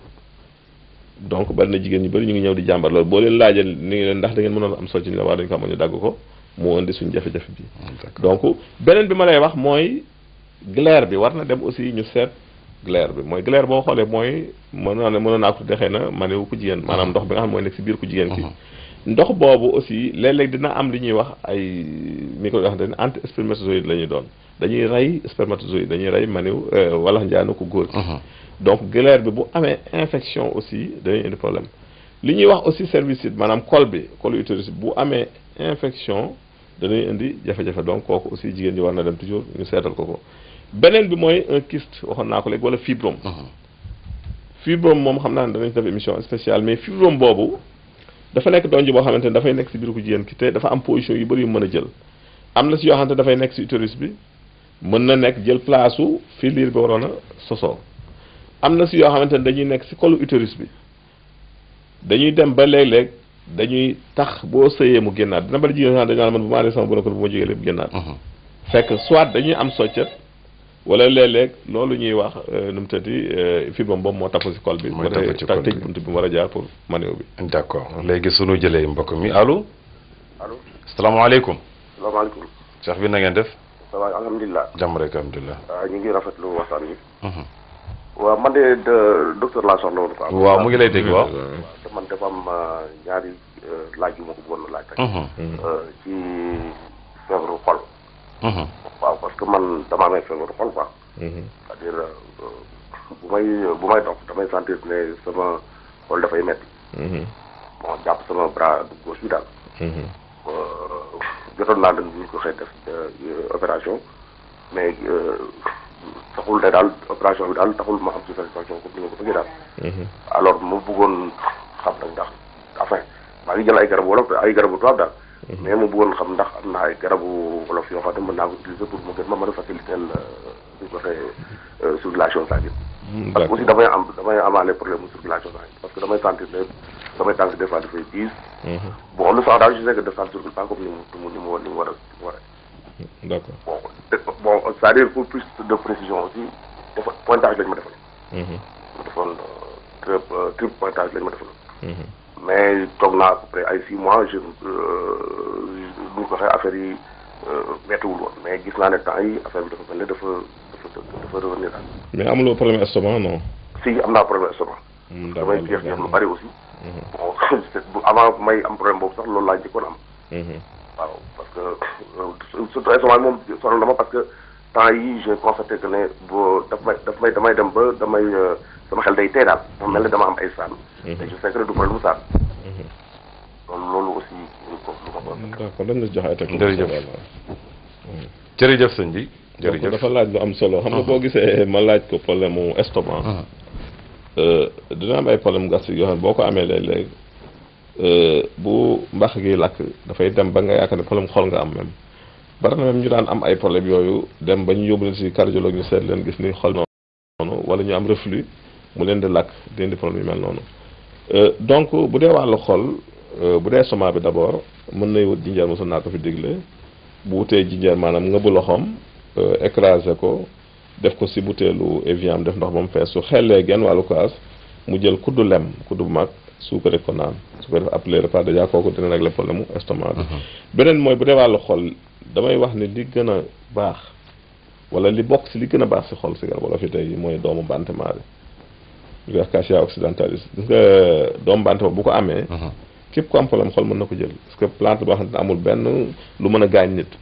donc bari na jigéen ñu bari ñu ngi ñëw di jàmbar loolu boo leen laajee ni ngi leen ndax da ngeen mënoon am socc ñu la waa dañu ko amoon ñu dagg ko moo indi suñu jafe-jafe bi donc beneen bi ma lay wax mooy glaire bi war na dem aussi ñu seet glaire bi mooy glaire boo xoolee mooy mënoon naa ko tuddee xëy na manewu ku jigéen maanaam ndox bi nga xam mooy nekk si biir ku jigéen ki ndox boobu aussi léeg-léeg dina am li ñuy wax ay micro yoo xam ne anti spermatozoïde la ñuy doon dañuy rey spermatozoïde dañuy rey maniw wala njaanu ko góor ki donc glaire bi bu amee infection aussi dañuy indi problème li ñuy wax aussi cervicide maanaam col bi col utérus bu amee infection dañuy indi jafe-jafe donc kooku aussi jigéen ñi war na dem toujours ñu seetal ko beneen bi mooy un kyste waxoon naa ko léegi wala fibrome fibrome moom xam naa ne danañ def émission spéciale mais fibrome boobu dafa nekk donj boo xamante ne dafay nekk si biir ku jigéen ki te dafa am position yu bëri yu mën a jël am na si yoo xamante ne dafay nekk si utérus bi mën na nekk jël place su fi liir bi waroon a sosoo am na si yoo xamante ne dañuy nekk si colu utérus bi dañuy dem ba léeg-léeg dañuy tax boo sëyee mu génnaat dina bari jigéen dañu naan man bu ma nee sama borom kër bu ma jógee lépp génnaat fekk soit dañuy am soccet wala léeg-léeg loolu ñuy wax nu mu tëddi fibrome boobu moo tafu si col bi moo tax tëj bunt bi mu war a jaar pour manéo bi d'accord léegi sunu jëlee mbokk mi allo allo salaamaaleykum salaamaaleykum cheikh bi na ngeen def ça va alhamdulilah jàmm rek alhamdulilah ñu ngi rafetlu waxtaan bi waaw man de docteur laa soxla woon quoi waaw mu ngi lay dégg waaw te man dafa am ñaari laaj yu ma ko bëggoon laaj rek ci feebaru xol waaw parce que man dama amee feebaru xol quoi c'est-à-dire bu may dox damay sentir ne sama xol dafay metti bon jàpp sama bras gauche bi daal jotoon naa leen ñu ko xëy def opération mais taxul ne daal opération bi daal taxul ma am ci satisfaction comme ni ma ko bëggee daal alors ma bëggoon xam nag ndax enfin maa ngi jël ay garabu wolof ay garabu tubaab daal mais ma bëggoon xam ndax am na ay garabu wolof yoo xam ne mën naa ko utiliser pour ma gën ma mën a faciliter ñu ko waxee circulation sanguine parce que aussi damay amaale problème circulation sanguine parce que damay sentir ne damay tànk des fois dafay diis bon le sang daal je sais que daf circule pas comme ni mu war a d'accord bon c'est-à-dire pour plus de précision aussi dafa pointage lañu ma defal ma defoon triple pointage lañu ma defal mais toog naa à peu près ay 6 mois je buñ ko waxee affaire yi méttiwul woon mais gis naa ne temps yi affaire bi dafa mel ne dafa revenir daal mais amuloo problème estomac non si am naa problème estomac damay jeex lu bari aussi bon avant may am problème boobu sax loolu laa njëkkoon am waaw parce que surtout estomac moom sonal na ma parce que temps yi j'ai constaté que ne boo damay dem ba sama xel day tey daal moom mel ne dama am ay saan te je sais que du problème saan loolu aussi d'accord dañ la jox ay technique jërëjëf sëñ bi jërëjëf dafa laaj lu am solo xam nga boo gisee ma laaj ko problème mu estomac dina am ay problème gastrique yoo xam ne boo ko amee léeg-léeg bu mbax gi lakk dafay dem ba nga yaakaar ne problème xol nga am même bari na même ñu daan am ay problème yooyu dem ba ñu yóbbu leen si cardiologue ñu seet leen gis ni xol noonu wala ñu am reflux mu leen di lakk di indi problème yu mel noonu donc bu dee wàllu xol bu dee estomac bi d'abord mën nay wut jinjeer mosoon naa ko fi digle bu wutee jinjeer maanaam nga bu loxoom écrasé ko def ko si butéelu Evian def ndox ba mu fees su xellee genn wàllu kaas mu jël kuddu lem kuddu bu mag suukare ko naan su ko def après repas déjà kooku dina régler problème mu estomac bi. beneen mooy bu dee wàllu xol damay wax ni li gën a baax wala li bokk si li gën a baax si xol si garab wala fi tey mooy doomu bantemaare ñu koy wax Cassia occidentalis gis nga doomu bantema bu ko amee. képp ku am problème xol mën na ko jël parce que plante boo xam ne amul benn lu mën a gaañ nit.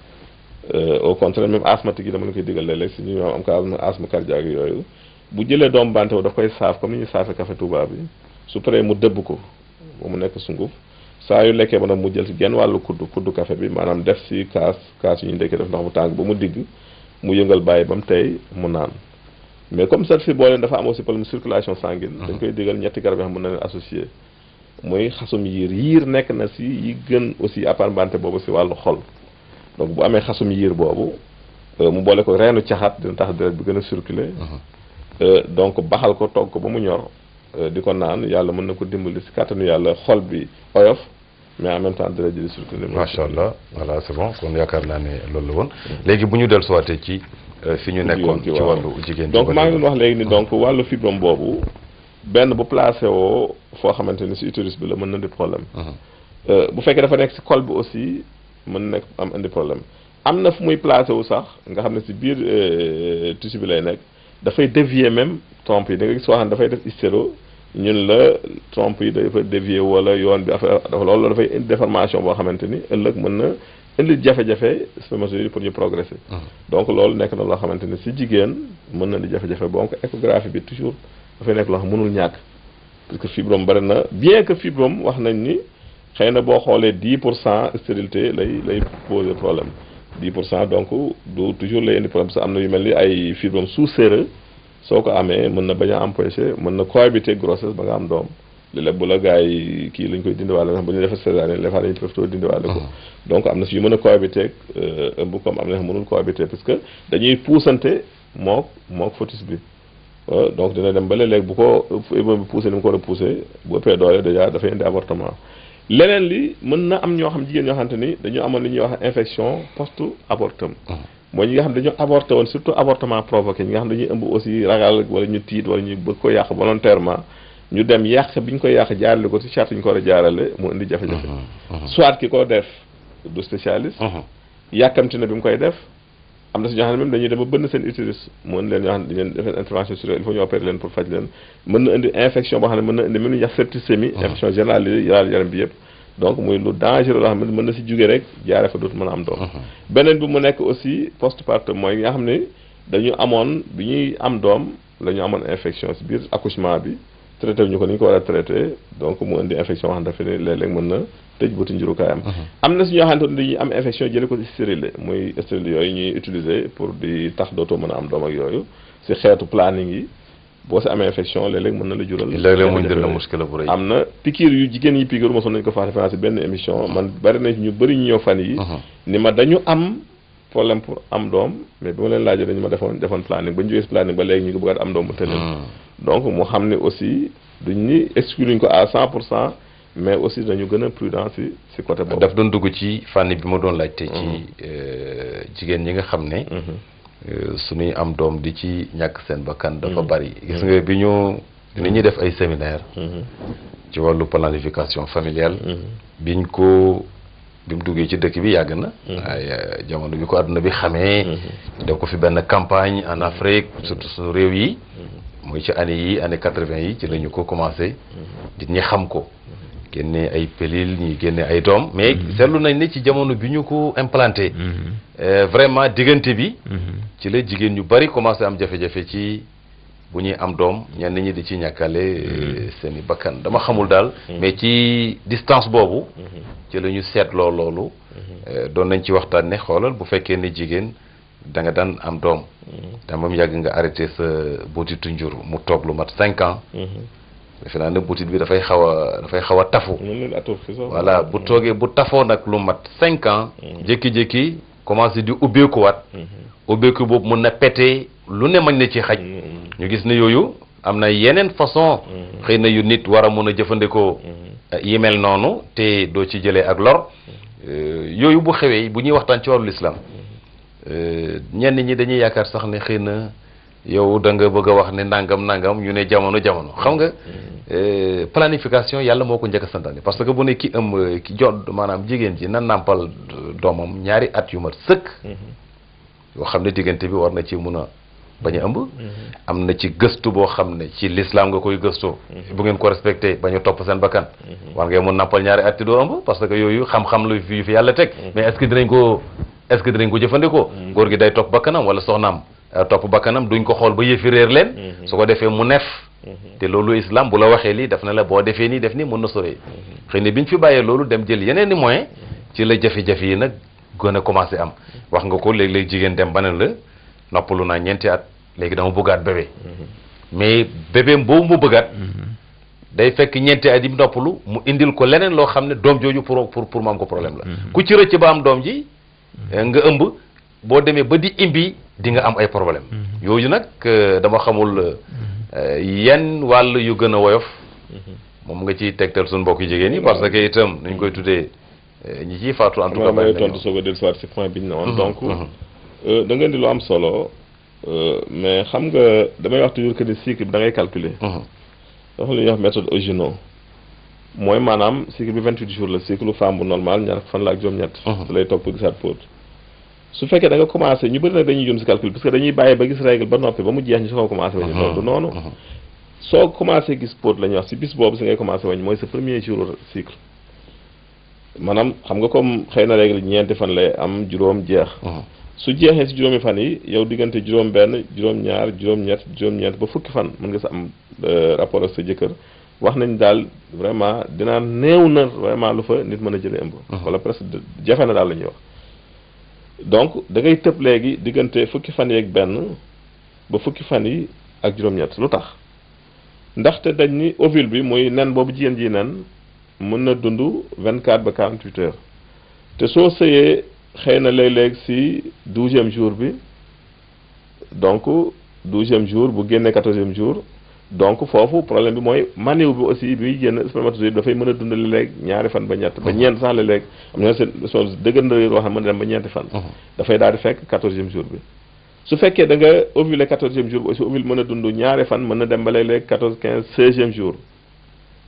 au contraire même asthmatique yi dama la koy digal léeg-léeg si ñu am ka asthme cardiaque yooyu bu jëlee doomu bantema daf koy saaf comme ni ñuy saafee café Touba bi su paree mu dëbb ko ba mu nekk sunguf saa yu lekkee ba nag mu jël si genn wàllu kuddu café bi maanaam def si kaas yu ñu ndekkee def ndox bu tàng ba mu digg mu yëngal bàyyi ba mu tey mu naan mais comme ça fi boo leen dafa am aussi problème circulation sanguine dañ koy digal ñetti garab yoo xam mën na leen associé muy xasum yiir nekk na si yi gën aussi à part bante boobu si wàllu xol donc bu amee xasum yiir boobu mu boole ko reenu caxat dina tax deret bi gën a circuler donc baxal ko togg ko ba mu ñor di ko naan yàlla mën na ko dimbali si kàttanu yàlla xol bi oyof mais en même temps deret ji di circuler. macha allah voilà c'est bon kon yaakaar naa ne loolu la woon léegi bu ñu dellusiwaatee ci fi ñu nekkoon ci wàllu jigéen donc maa ngi leen wax léegi ni donc wàllu fibrome boobu benn bu placé woo foo xamante ni si utérus bi la mën na di problème bu fekkee dafa nekk si col bi aussi mën na nekk am indi problème am na fu muy placé wu sax nga xam ne si biir tissu bi lay nekk dafay dévier même trompe yi da nga gis soo xam ne dafay def hystéro ñun la trompe yi dafa dévier wala yoon bi affaire dafa loolu dafay indi déformation boo xamante ni ëllëg mën na indi jafe-jafe spermatozoïde pour ñu progresser donc loolu nekk na loo xamante ni si jigéen mën na di jafe-jafe donc échographie bi toujours dafay nekk loo xam mënul ñàkk parce que fibrome bari na bien que fibrome wax nañ ni xëy na boo xoolee 10% stérilité lay poser problème 10% donc du toujours lay indi problème sax am na yu mel ni ay fibrome sous-séreux soo ko amee mën na bañ a empêcher mën na cohabiter grossesse ba nga am doom léeg-léeg bu la gars yi kii lañ koy dindiwaale ndax bu ñu defee césarienne les fois dañuy profité dindiwaale ko donc am na si yu mën a cohabiter ëmb comme am na yoo xam mënul cohabiter parce que dañuy puusante mook fœtus bi donc dina dem ba léeg-léeg bu ko ëmb bi poussé ni mu ko war a poussé bu ëppee doole déjà dafay indi avortement leneen li mën na am ñoo xam jigéen ñoo xamante ni dañu amoon li ñuy wax infection post avortum mooy ñi nga xam ne dañoo avorté woon surtout avortement provoqué ñi nga xam ne dañuy ëmb aussi ragal wala ñu tiit wala ñu bëgg ko yàq volontairement ñu dem yàq bi ñu ko yàq jaarale ko ci charte ñu ko war a jaarale mu indi jafe-jafe soit ki ko def du spécialiste yàkkamti na bi mu koy def am na si ñoo xam ne même dañuy dem ba bënn seen utérus mu indi leen ñoo xam ne dañu leen defee intervention sur il faut ñu opérer leen pour faj leen mën na indi infection boo xam ne mën na indi même ñu wax septicémie infection générale yi yaram bi yëpp donc muy lu dangereux loo xam ne mën na si jóge rek jaare fa dootu mën a am doom beneen bi mu nekk aussi postpartum mooy nga xam ne dañu amoon bi ñuy am doom la ñu amoon infection si biir accouchement bi traité ñu ko ni ñu ko war a traité donc mu indi infection wax dafa ne léeg-léeg mën na tëj buti njurukaayam am na si ñoo xamante ne dañuy am infection jële ko si stérilé muy stérilé yooyu ñuy utiliser pour di tax dootoo mën a am doom ak yooyu si xeetu planning yi boo si amee infection léeg-léeg mën na la jural léeg-léeg mu jël la muskila bu rëy am na piqûre yu jigéen yi piqûre mosoon nañu ko fa référence benn émission man bari na ñu bëri ñu ñëw fan yi ni ma dañu am problème pour am doom mais bi ma leen laajee dañu ma defoon planning ba ñu jógee si planning ba léegi ñu ngi bëggaat am doom bu tëleen donc mu xam ne aussi duñ ni excluñ ko à 100% mais aussi dañu gën a prudent si côté boobu daf doon dugg ci fànn bi ma doon laajte ci jigéen ñi nga xam ne suñuy am doom di ci ñàkk seen bakkan dafa bari gis nga bi ñuy def ay séminaire ci wàllu planification familiale bi mu duggee ci dëkk bi yàgg na ay jamono bi ko àdduna bi xamee def ko fi benn campagne en Afrique surtout suñu réew yi muy ci année 80 yi ci la ñu ko commencé di ñi xam ko génne ay pelil ñi génne ay doom mais seetlu nañ ne ci jamono bi ñu ko implanté vraiment diggante bi ci la jigéen ñu bari commencé am jafe-jafe ci bu ñuy am doom ñenn ñi di ci ñàkkale seen i bakkan dama xamul daal mais ci distance boobu ci la ñu seetloo loolu doon nañ ci waxtaan ne xoolal bu fekkee ne jigéen da nga daan am doom da moom yàgg nga arrêté sa butitu njur mu toog lu mat 5 ans defe naa ne butit bi dafay xaw a tafu voilà bu toogee bu tafoo nag lu mat 5 ans jékki-jékki commencé di ubbeekuwaat ubbeeku boobu mun na pété lu ne mañ na ci xaj ñu gis ne yooyu am na yeneen façon xëy na yu nit war a mun a jëfandikoo yi mel noonu te doo ci jëlee ak lor yooyu bu xewee bu ñuy waxtaan ci wàllu lislaam ñenn ñi dañuy yaakaar sax ne xëy na yow da nga bëgg a wax ne nangam ñu ne jamono xam nga planification yàlla moo ko njëkk a santaane parce que bu ne ki ëmb ki jot maanaam jigéen ji na nàmpal doomam ñaari at yu mat sëkk yoo xam ne diggante bi war na ci mun a bañ a ëmb am na ci gëstu boo xam ne ci l'islam nga koy gëstoo bu ngeen ko respecté bañu topp seen bakkan war ngay mun nàmpal ñaari at doo ëmb parce que yooyu xam-xam lu fi yàlla teg mais est-ce que dinañ ko jëfandikoo góor gi day topp bakkanam wala soxnaam topp bakkanam duñ ko xool ba yëfi réer leen su ko defee mu neef te loolu islam bu la waxee lii daf na la boo defee nii def nii mën na soree xëy na biñ fi bàyyee loolu dem jël yeneen i moyen ci la jafe-jafe yi nag gën a commencé am wax nga ko léeg-léeg jigéen dem ba ne la noppalu naa ñeenti at léegi dama bëggaat bébé mais bébéem boobu mu bëggaat day fekk ñeenti at yi noppalu mu indil ko leneen loo xam ne doom jooju pour mu am ko problème la ku ci rëcc ba am doom ji nga ëmb boo demee ba di imbi di nga am ay problème yooyu nag dama xamul yenn wàll yu gën a woyof moom nga ciy tegtal suñu mbokk jigéen ñi parce que itam nuñ koy tuddee ñi ciy faatu en tout cas may tontu soog a dellusiwaat si point bi ñu ne woon donc da ngeen di lu am solo mais xam nga damay wax toujours que ni cycle bi da ngay calculer dafa lu ñuy wax méthode Ogino mooy maanaam cycle bi 28 jours la cycle femme bu normal ñaar fan la ak juróom-ñett su lay topp gisaat póot su fekkee da nga commencé ñu bëri nag dañuy jum si calcul parce que dañuy bàyyi ba gis règle ba noppi ba mu jeex ñu soo commencé wañu loolu du noonu soo commencé gis póot la ñuy wax si bis boobu si ngay commencé wañ mooy sa premier jour cycle maanaam xam nga comme xëy na règle ñeenti fan lay am juróom jeex su jeexee si juróomi fan yi yow diggante juróom benn juróom ñaar juróom-ñeent ba fukki fan mën nga sa am rapport ak sa jëkkër wax nañ daal vraiment dinaa néew na vraiment lu fa nit mën a jëlee ëmb wala presque jafe na daal la ñuy wax donc da ngay tëb léegi diggante fukki fan yi ak benn ba fukki fan yi ak juróom-ñett lu tax ndaxte dañ ni ovule bi muy nen boobu jigéen ji nen mën na dund 24 ba 48 heures te soo sëyee xëy na léeg-léeg si 12e jour bi donc 12e jour bu génnee 14e jour donc foofu problème bi mooy maniw bi aussi bi génn spermatozoïde dafay mën a dund léeg ñaari fan ba ñett ba ñeent sax léeg am na seen dëggandoo yoo xam ne mën na dem ba ñeenti fan dafay daal di fekk 14e jour bi su fekkee da nga ovulé 14e jour bi aussi ovule mën a dund ñaari fan mën na dem ba léeg 14 15 16e jour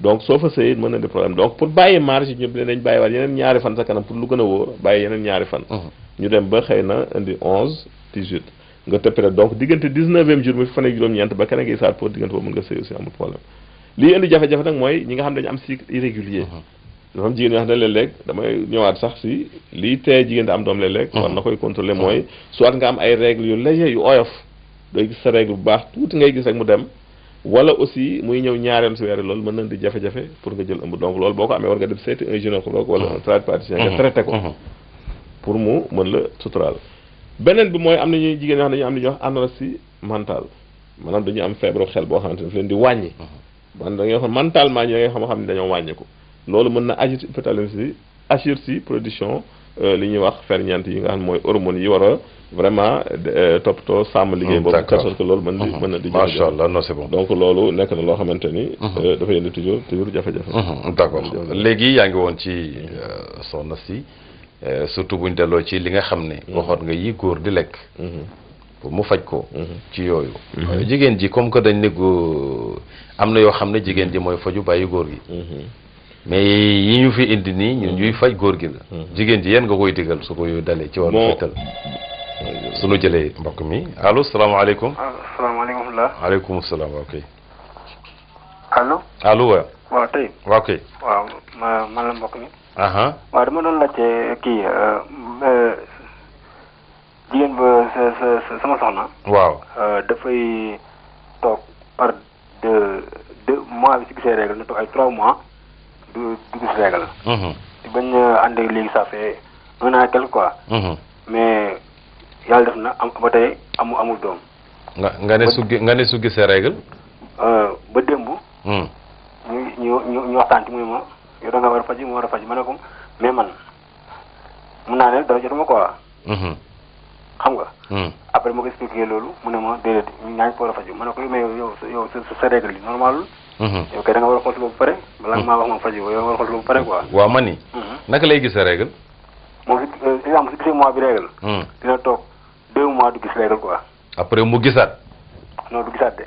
donc soo fa sëyee mën na di problème donc pour bàyyi marge ñu nañ bàyyi waat yeneen ñaari fan sa kanam pour lu gën a wóor bàyyi yeneen ñaari fan ñu dem ba xëy na indi 11 18 nga tëppale donc diggante 19e jour bi fan ak juróom-ñeent ba keneen ngi saat pour diggante boobu mën nga sëy aussi amul problème lii indi jafe-jafe nag mooy ñi nga xam dañu am cycle irrégulier dafa am jigéen ñoo xam ne léeg-léeg damay ñëwaat sax si lii tee jigéen di am doom léeg-léeg war na koy contrôler mooy soit nga am ay règles yu léger yu oyof dooy gis sa règle bu baax tuuti ngay gis rek mu dem wala aussi muy ñëw ñaareel si weer loolu mën nañ di jafe-jafe pour nga jël ëmb donc loolu boo ko amee war nga dem seeti un gynécologue wala un tradipraticien nga traité ko pour mu mën la suturaal beneen bi mooy am na ñuy jigéen yoo xam ne dañu am li ñuy wax anorexie mentale maanaam dañu am feebaru xel boo xamante ne daf leen di wàññi man da ngay wax mentalement ñi da ngay xam ne dañoo wàññiku loolu mën na agir si production li ñuy wax ferñeent yi nga xam ne mooy hormones yi war a vraiment toppatoo sàmm liggéey boobu parce que loolu mën na di macha allah non c'est bon donc loolu nekk na loo xamante ni dafay indi toujours jafe-jafe d'accord léegi yaa ngi woon ci soxna si surtout buñ delloo ci li nga xam ne waxoon nga yi góor di lekk pour mu faj ko ci yooyu jigéen ji comme que dañ ne am na yoo xam ne jigéen ji mooy faju bàyyi góor gi mais yi ñu fi indi nii ñun ñuy faj góor gi la jigéen ji yéen nga koy digal su ko yooyu dalee ci wàllu fajtal suñu jëlee mbokk mi allo salaamaaleykum asalaamaaleykum la aleykum salaam waaw kay allo waaw waaw tey waaw kay waaw man la mbokk mi aha waaw dama doon laajte kii jigéen ba sama soxna waaw dafay toog par deux mois bi si gisee règle na toog ay 3 mois du gis règle te bañ ànd léegi ça fait 1 an et quelque quoi mais yàlla def na am ba tey amul doom nga ne su gisee règle ba démb ñu waxtaan ci mu ne ma yow da nga war a faj mu war a faj ma ne ko mais man mun naa ne dara jotuma quoi xam nga après ma ko expliqué loolu mu ne ma déedéet ñaañ ko war a faju ma ne ko mais yow sa règle yi normalul yow kay da nga war a xool si boobu pare balaa nga maa wax moom faju yow nga war a xool si boobu pare quoi. waaw man ni naka lay gisee règle. moom si exemple su gisee mois bi règle. dina toog 2 mois du gis règle quoi. après mu gisaat. non du gisaat de.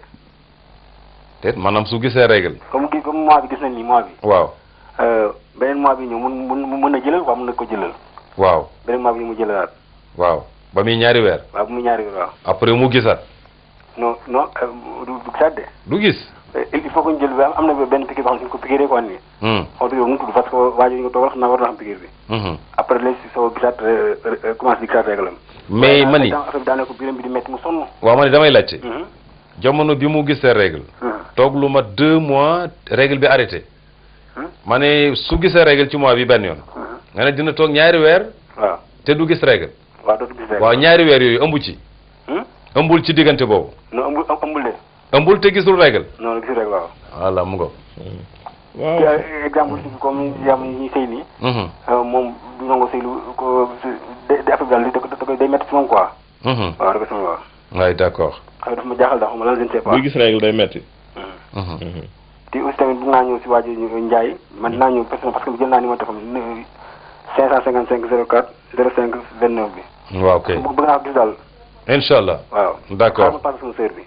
te maanaam su gisee règle. comme mois bi gis nañ ni mois bi. waaw. beneen mois bi ñëw mën na jëlal quoi mën na ko jëlal. waaw. beneen mois bi mu jëlalaat. waaw ba muy ñaari weer. waaw ba muy ñaari weer waaw. après mu gisaat. non du gisaat de. du gis. il faut que ñu jël bi am na benn piqûre boo xam ne suñ ko piqûree quoi nii. xaw ma mu tudd parce que waa ji nga toogal xam naa war na xam piqûre bi. après léegi si soo gisaat commencé di gisaat règle am. mais mani affaire bi daanaka biiram bi di métti mu sonn. waaw mani damay laajte. jamono bi mu gisee règle. toog lu mat 2 mois règle bi arrêté. ma ne su gisee règle ci mois bi benn yoon. nga ne dina toog ñaari weer. waaw te du gis règle. waaw dootu gis règle. waaw ñaari weer yooyu ëmbu ci. ëmbul ci diggante boobu. non ëmbul de. ëmbul te gisul règle. non gisul règle waaw. voilà mu ngo. waaw exemple si comme ñi sëy nii. moom du nangu sëy lu ko affaire bi daal da koy day métti si moom quoi. waaw da koy sonal waaw. waay d'accord. xam nga dafa ma jaaxal daal xam nga lan je ne sais pas. buy gis règle day métti. te aussi tamit dinaa ñëw si waa ji Ndiaye man dinaa ñëw parce que jël naa numéro téléphone 555 04 05 29 bi. waaw kay bëgg naa ko gis daal. incha allah. waaw d'accord xaaral ma passe sama sœur bi.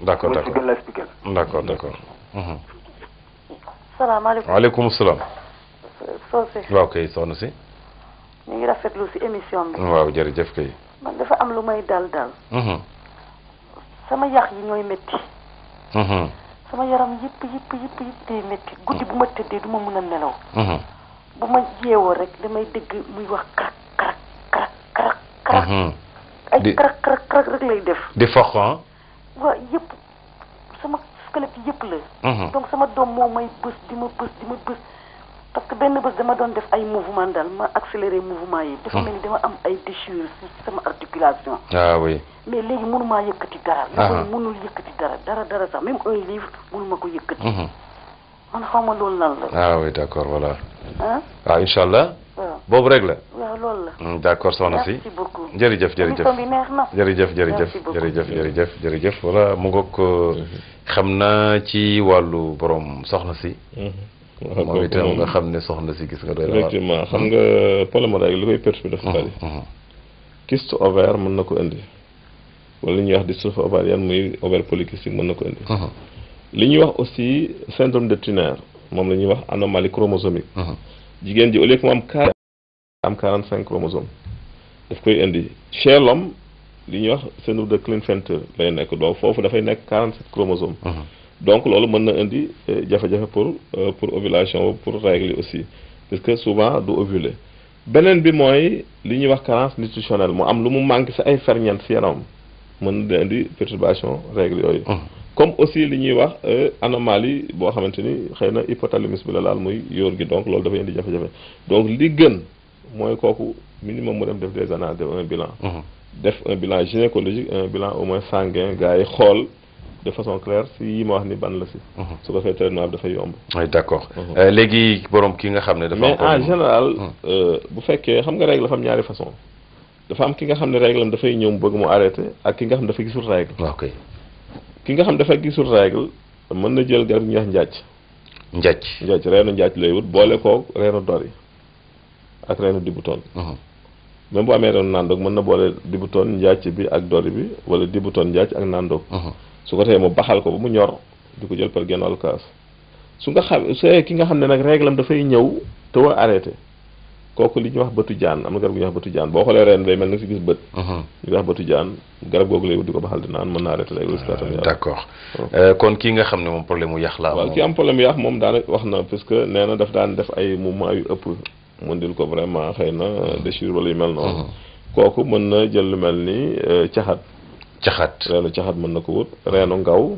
d'accord ma si gën la expliqué. d'accord d'accord. salaamaaleykum. waaleykum salaam. Socé. waaw kay soxna si. ñu ngi rafetlu si émission bi. waaw jërëjëf kay. man dafa am lu may dal. sama yax yi ñooy métti. sama yaram yëpp day métti guddi bu ma tëddee du ma mën a nelaw. bu ma yeewoo rek damay dégg muy wax karak karak. ay karak rek lay def. di foq ah. waaw yëpp sama squelette yëpp la. donc sama doom moo may bës di ma bës parce que benn bés dama doon def ay mouvement daal ma accéléré mouvement yi. dafa mel ni dama am ay déchirures ci sama articulation. ah oui. mais léegi mënumaa yëkkati dara. mënul yëkkati dara sax même un livre mënuma ko yëkkati. man xaw ma loolu lan la. ah oui d'accord voilà. ah incha allah. waaw boobu rek la. waaw loolu la. d'accord soxna si. merci beaucoup. jërëjëf émission bi neex na. jërëjëf voilà mu ngoog xam naa ci wàllu borom soxna si. moom itam nga xam ne soxna si gis nga doy la effectivement xam nga problème règle li koy perturber dafa bari. kyste ovaire mën na ko indi wala li ñuy wax dystrophe ovarienne muy ovaire polycystique mën na ko indi. li ñuy wax aussi syndrome de Turner moom la ñuy wax anomalie chromosomique. jigéen ji au lieu que mu am 45 chromosomes daf koy indi chez l'homme li ñuy wax syndrome de Klinefelter lay nekk donc foofu dafay nekk 47 chromosomes. donc loolu mën na indi jafe-jafe pour ovulation pour règle aussi parce que souvent du ovuler beneen bi mooy li ñuy wax carence nutritionnelle mu am lu mu manqué sa ay ferñeent si yaram mën na indi perturbation règle yooyu. comme aussi li ñuy wax anomalie boo xamante ni xëy na hypothalamus bi la laal muy yóor gi donc loolu dafay indi jafe-jafe donc li gën mooy kooku minimum mu dem def des analyses def un bilan. def un bilan gynécologique un bilan au moins sanguin gars yi xool. de façon claire si yi ma wax ni ban la si. su ko fee traitement bi dafay yomb. oui d'accord léegi borom ki nga xam ne dafa mais en général bu fekkee xam nga règle dafa am ñaari façon dafa am ki nga xam ne règle am dafay ñëw mu bëgg mu arrêté ak ki nga xam ne dafa gisul règle. ok ki nga xam dafa gisul règle mën na jël garab gi ñuy wax njàcc reenu njàcc lay wut boole koog reenu dori ak reenu dibutoon. même bu amee reenu nandoog mën na boole dibutoon njàcc bi ak dori bi wala dibutoon njàcc ak nandoog. su ko tee mu baxal ko ba mu ñor di ko jël par genn wàllu kaas su nga xam see ki nga xam ne nag règle am dafay ñëw te wa arrêté kooku li ñuy wax bëtu jaan am na garab gu ñuy wax bëtu jaan boo xoolee reen bay mel nga si gis bët. li ñuy wax bëtu jaan garab googu lay wut di ko baxal di naan mën naa arrêté règle si kàttan yàlla. d'accord kon kii nga xam ne moom problème mu yàq la am. waaw ki am problème yàq moom daanaka wax na parce que nee na daf daan def ay mouvement yu ëpp mu ndil ko vraiment xëy na déchirure wala yu mel noonu. kooku mën na jël lu mel ni caxat reenu caxat mën na ko wut reenu ngaw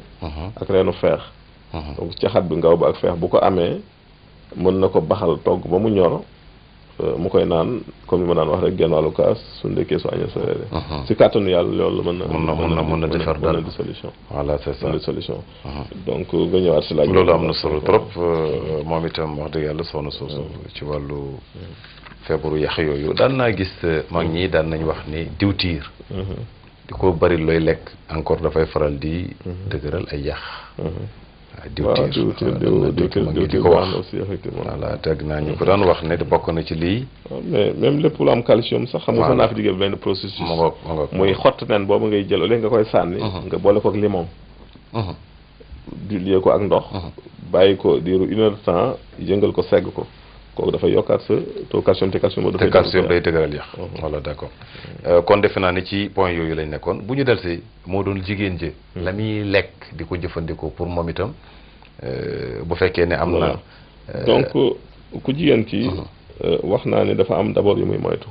ak reenu feex donc caxat bi ngaw ba ak feex bu ko amee mën na ko baxal togg ba mu ñor mu koy naan comme li ma daan wax rek genn wàllu kaas su ndekkee su añee sa reere si kàttanu yàlla loolu mën na defar daal di solution voilà c'est ça solution donc nga ñëwaat si laaj loolu am na solo trop moom itam wax dëgg yàlla soxna soosu ci wàllu feebaru yax yooyu daan naa gis mag ñi daan nañ wax ni diwtiir di ko bari looy lekk encore dafay faral di dëgëral ay yax diwtiir ko wax aussi effectivement. voilà teg naa ñu ko daan wax ne bokk na ci lii. mais même lépp lu am calcium sax. xam nga mën naa fi digal benn processus. muy xott nen boobu ngay jël léegi nga koy sànni. nga boole ko ak limon. dilué ko ak ndox. bàyyi ko diiru 1 heure de temps yëngal ko segg ko. kooku dafay yokkaat sa taux calcium te calcium boobu. day tëgëral yax. voilà d'accord kon defe naa ne ci point yooyu lañ nekkoon bu ñu delsee moo doon jigéen ji. la muy lekk di ko jëfandikoo pour moom itam bu fekkee ne am na. donc ku jigéen ki. wax naa ne dafa am d'abord yu muy moytu.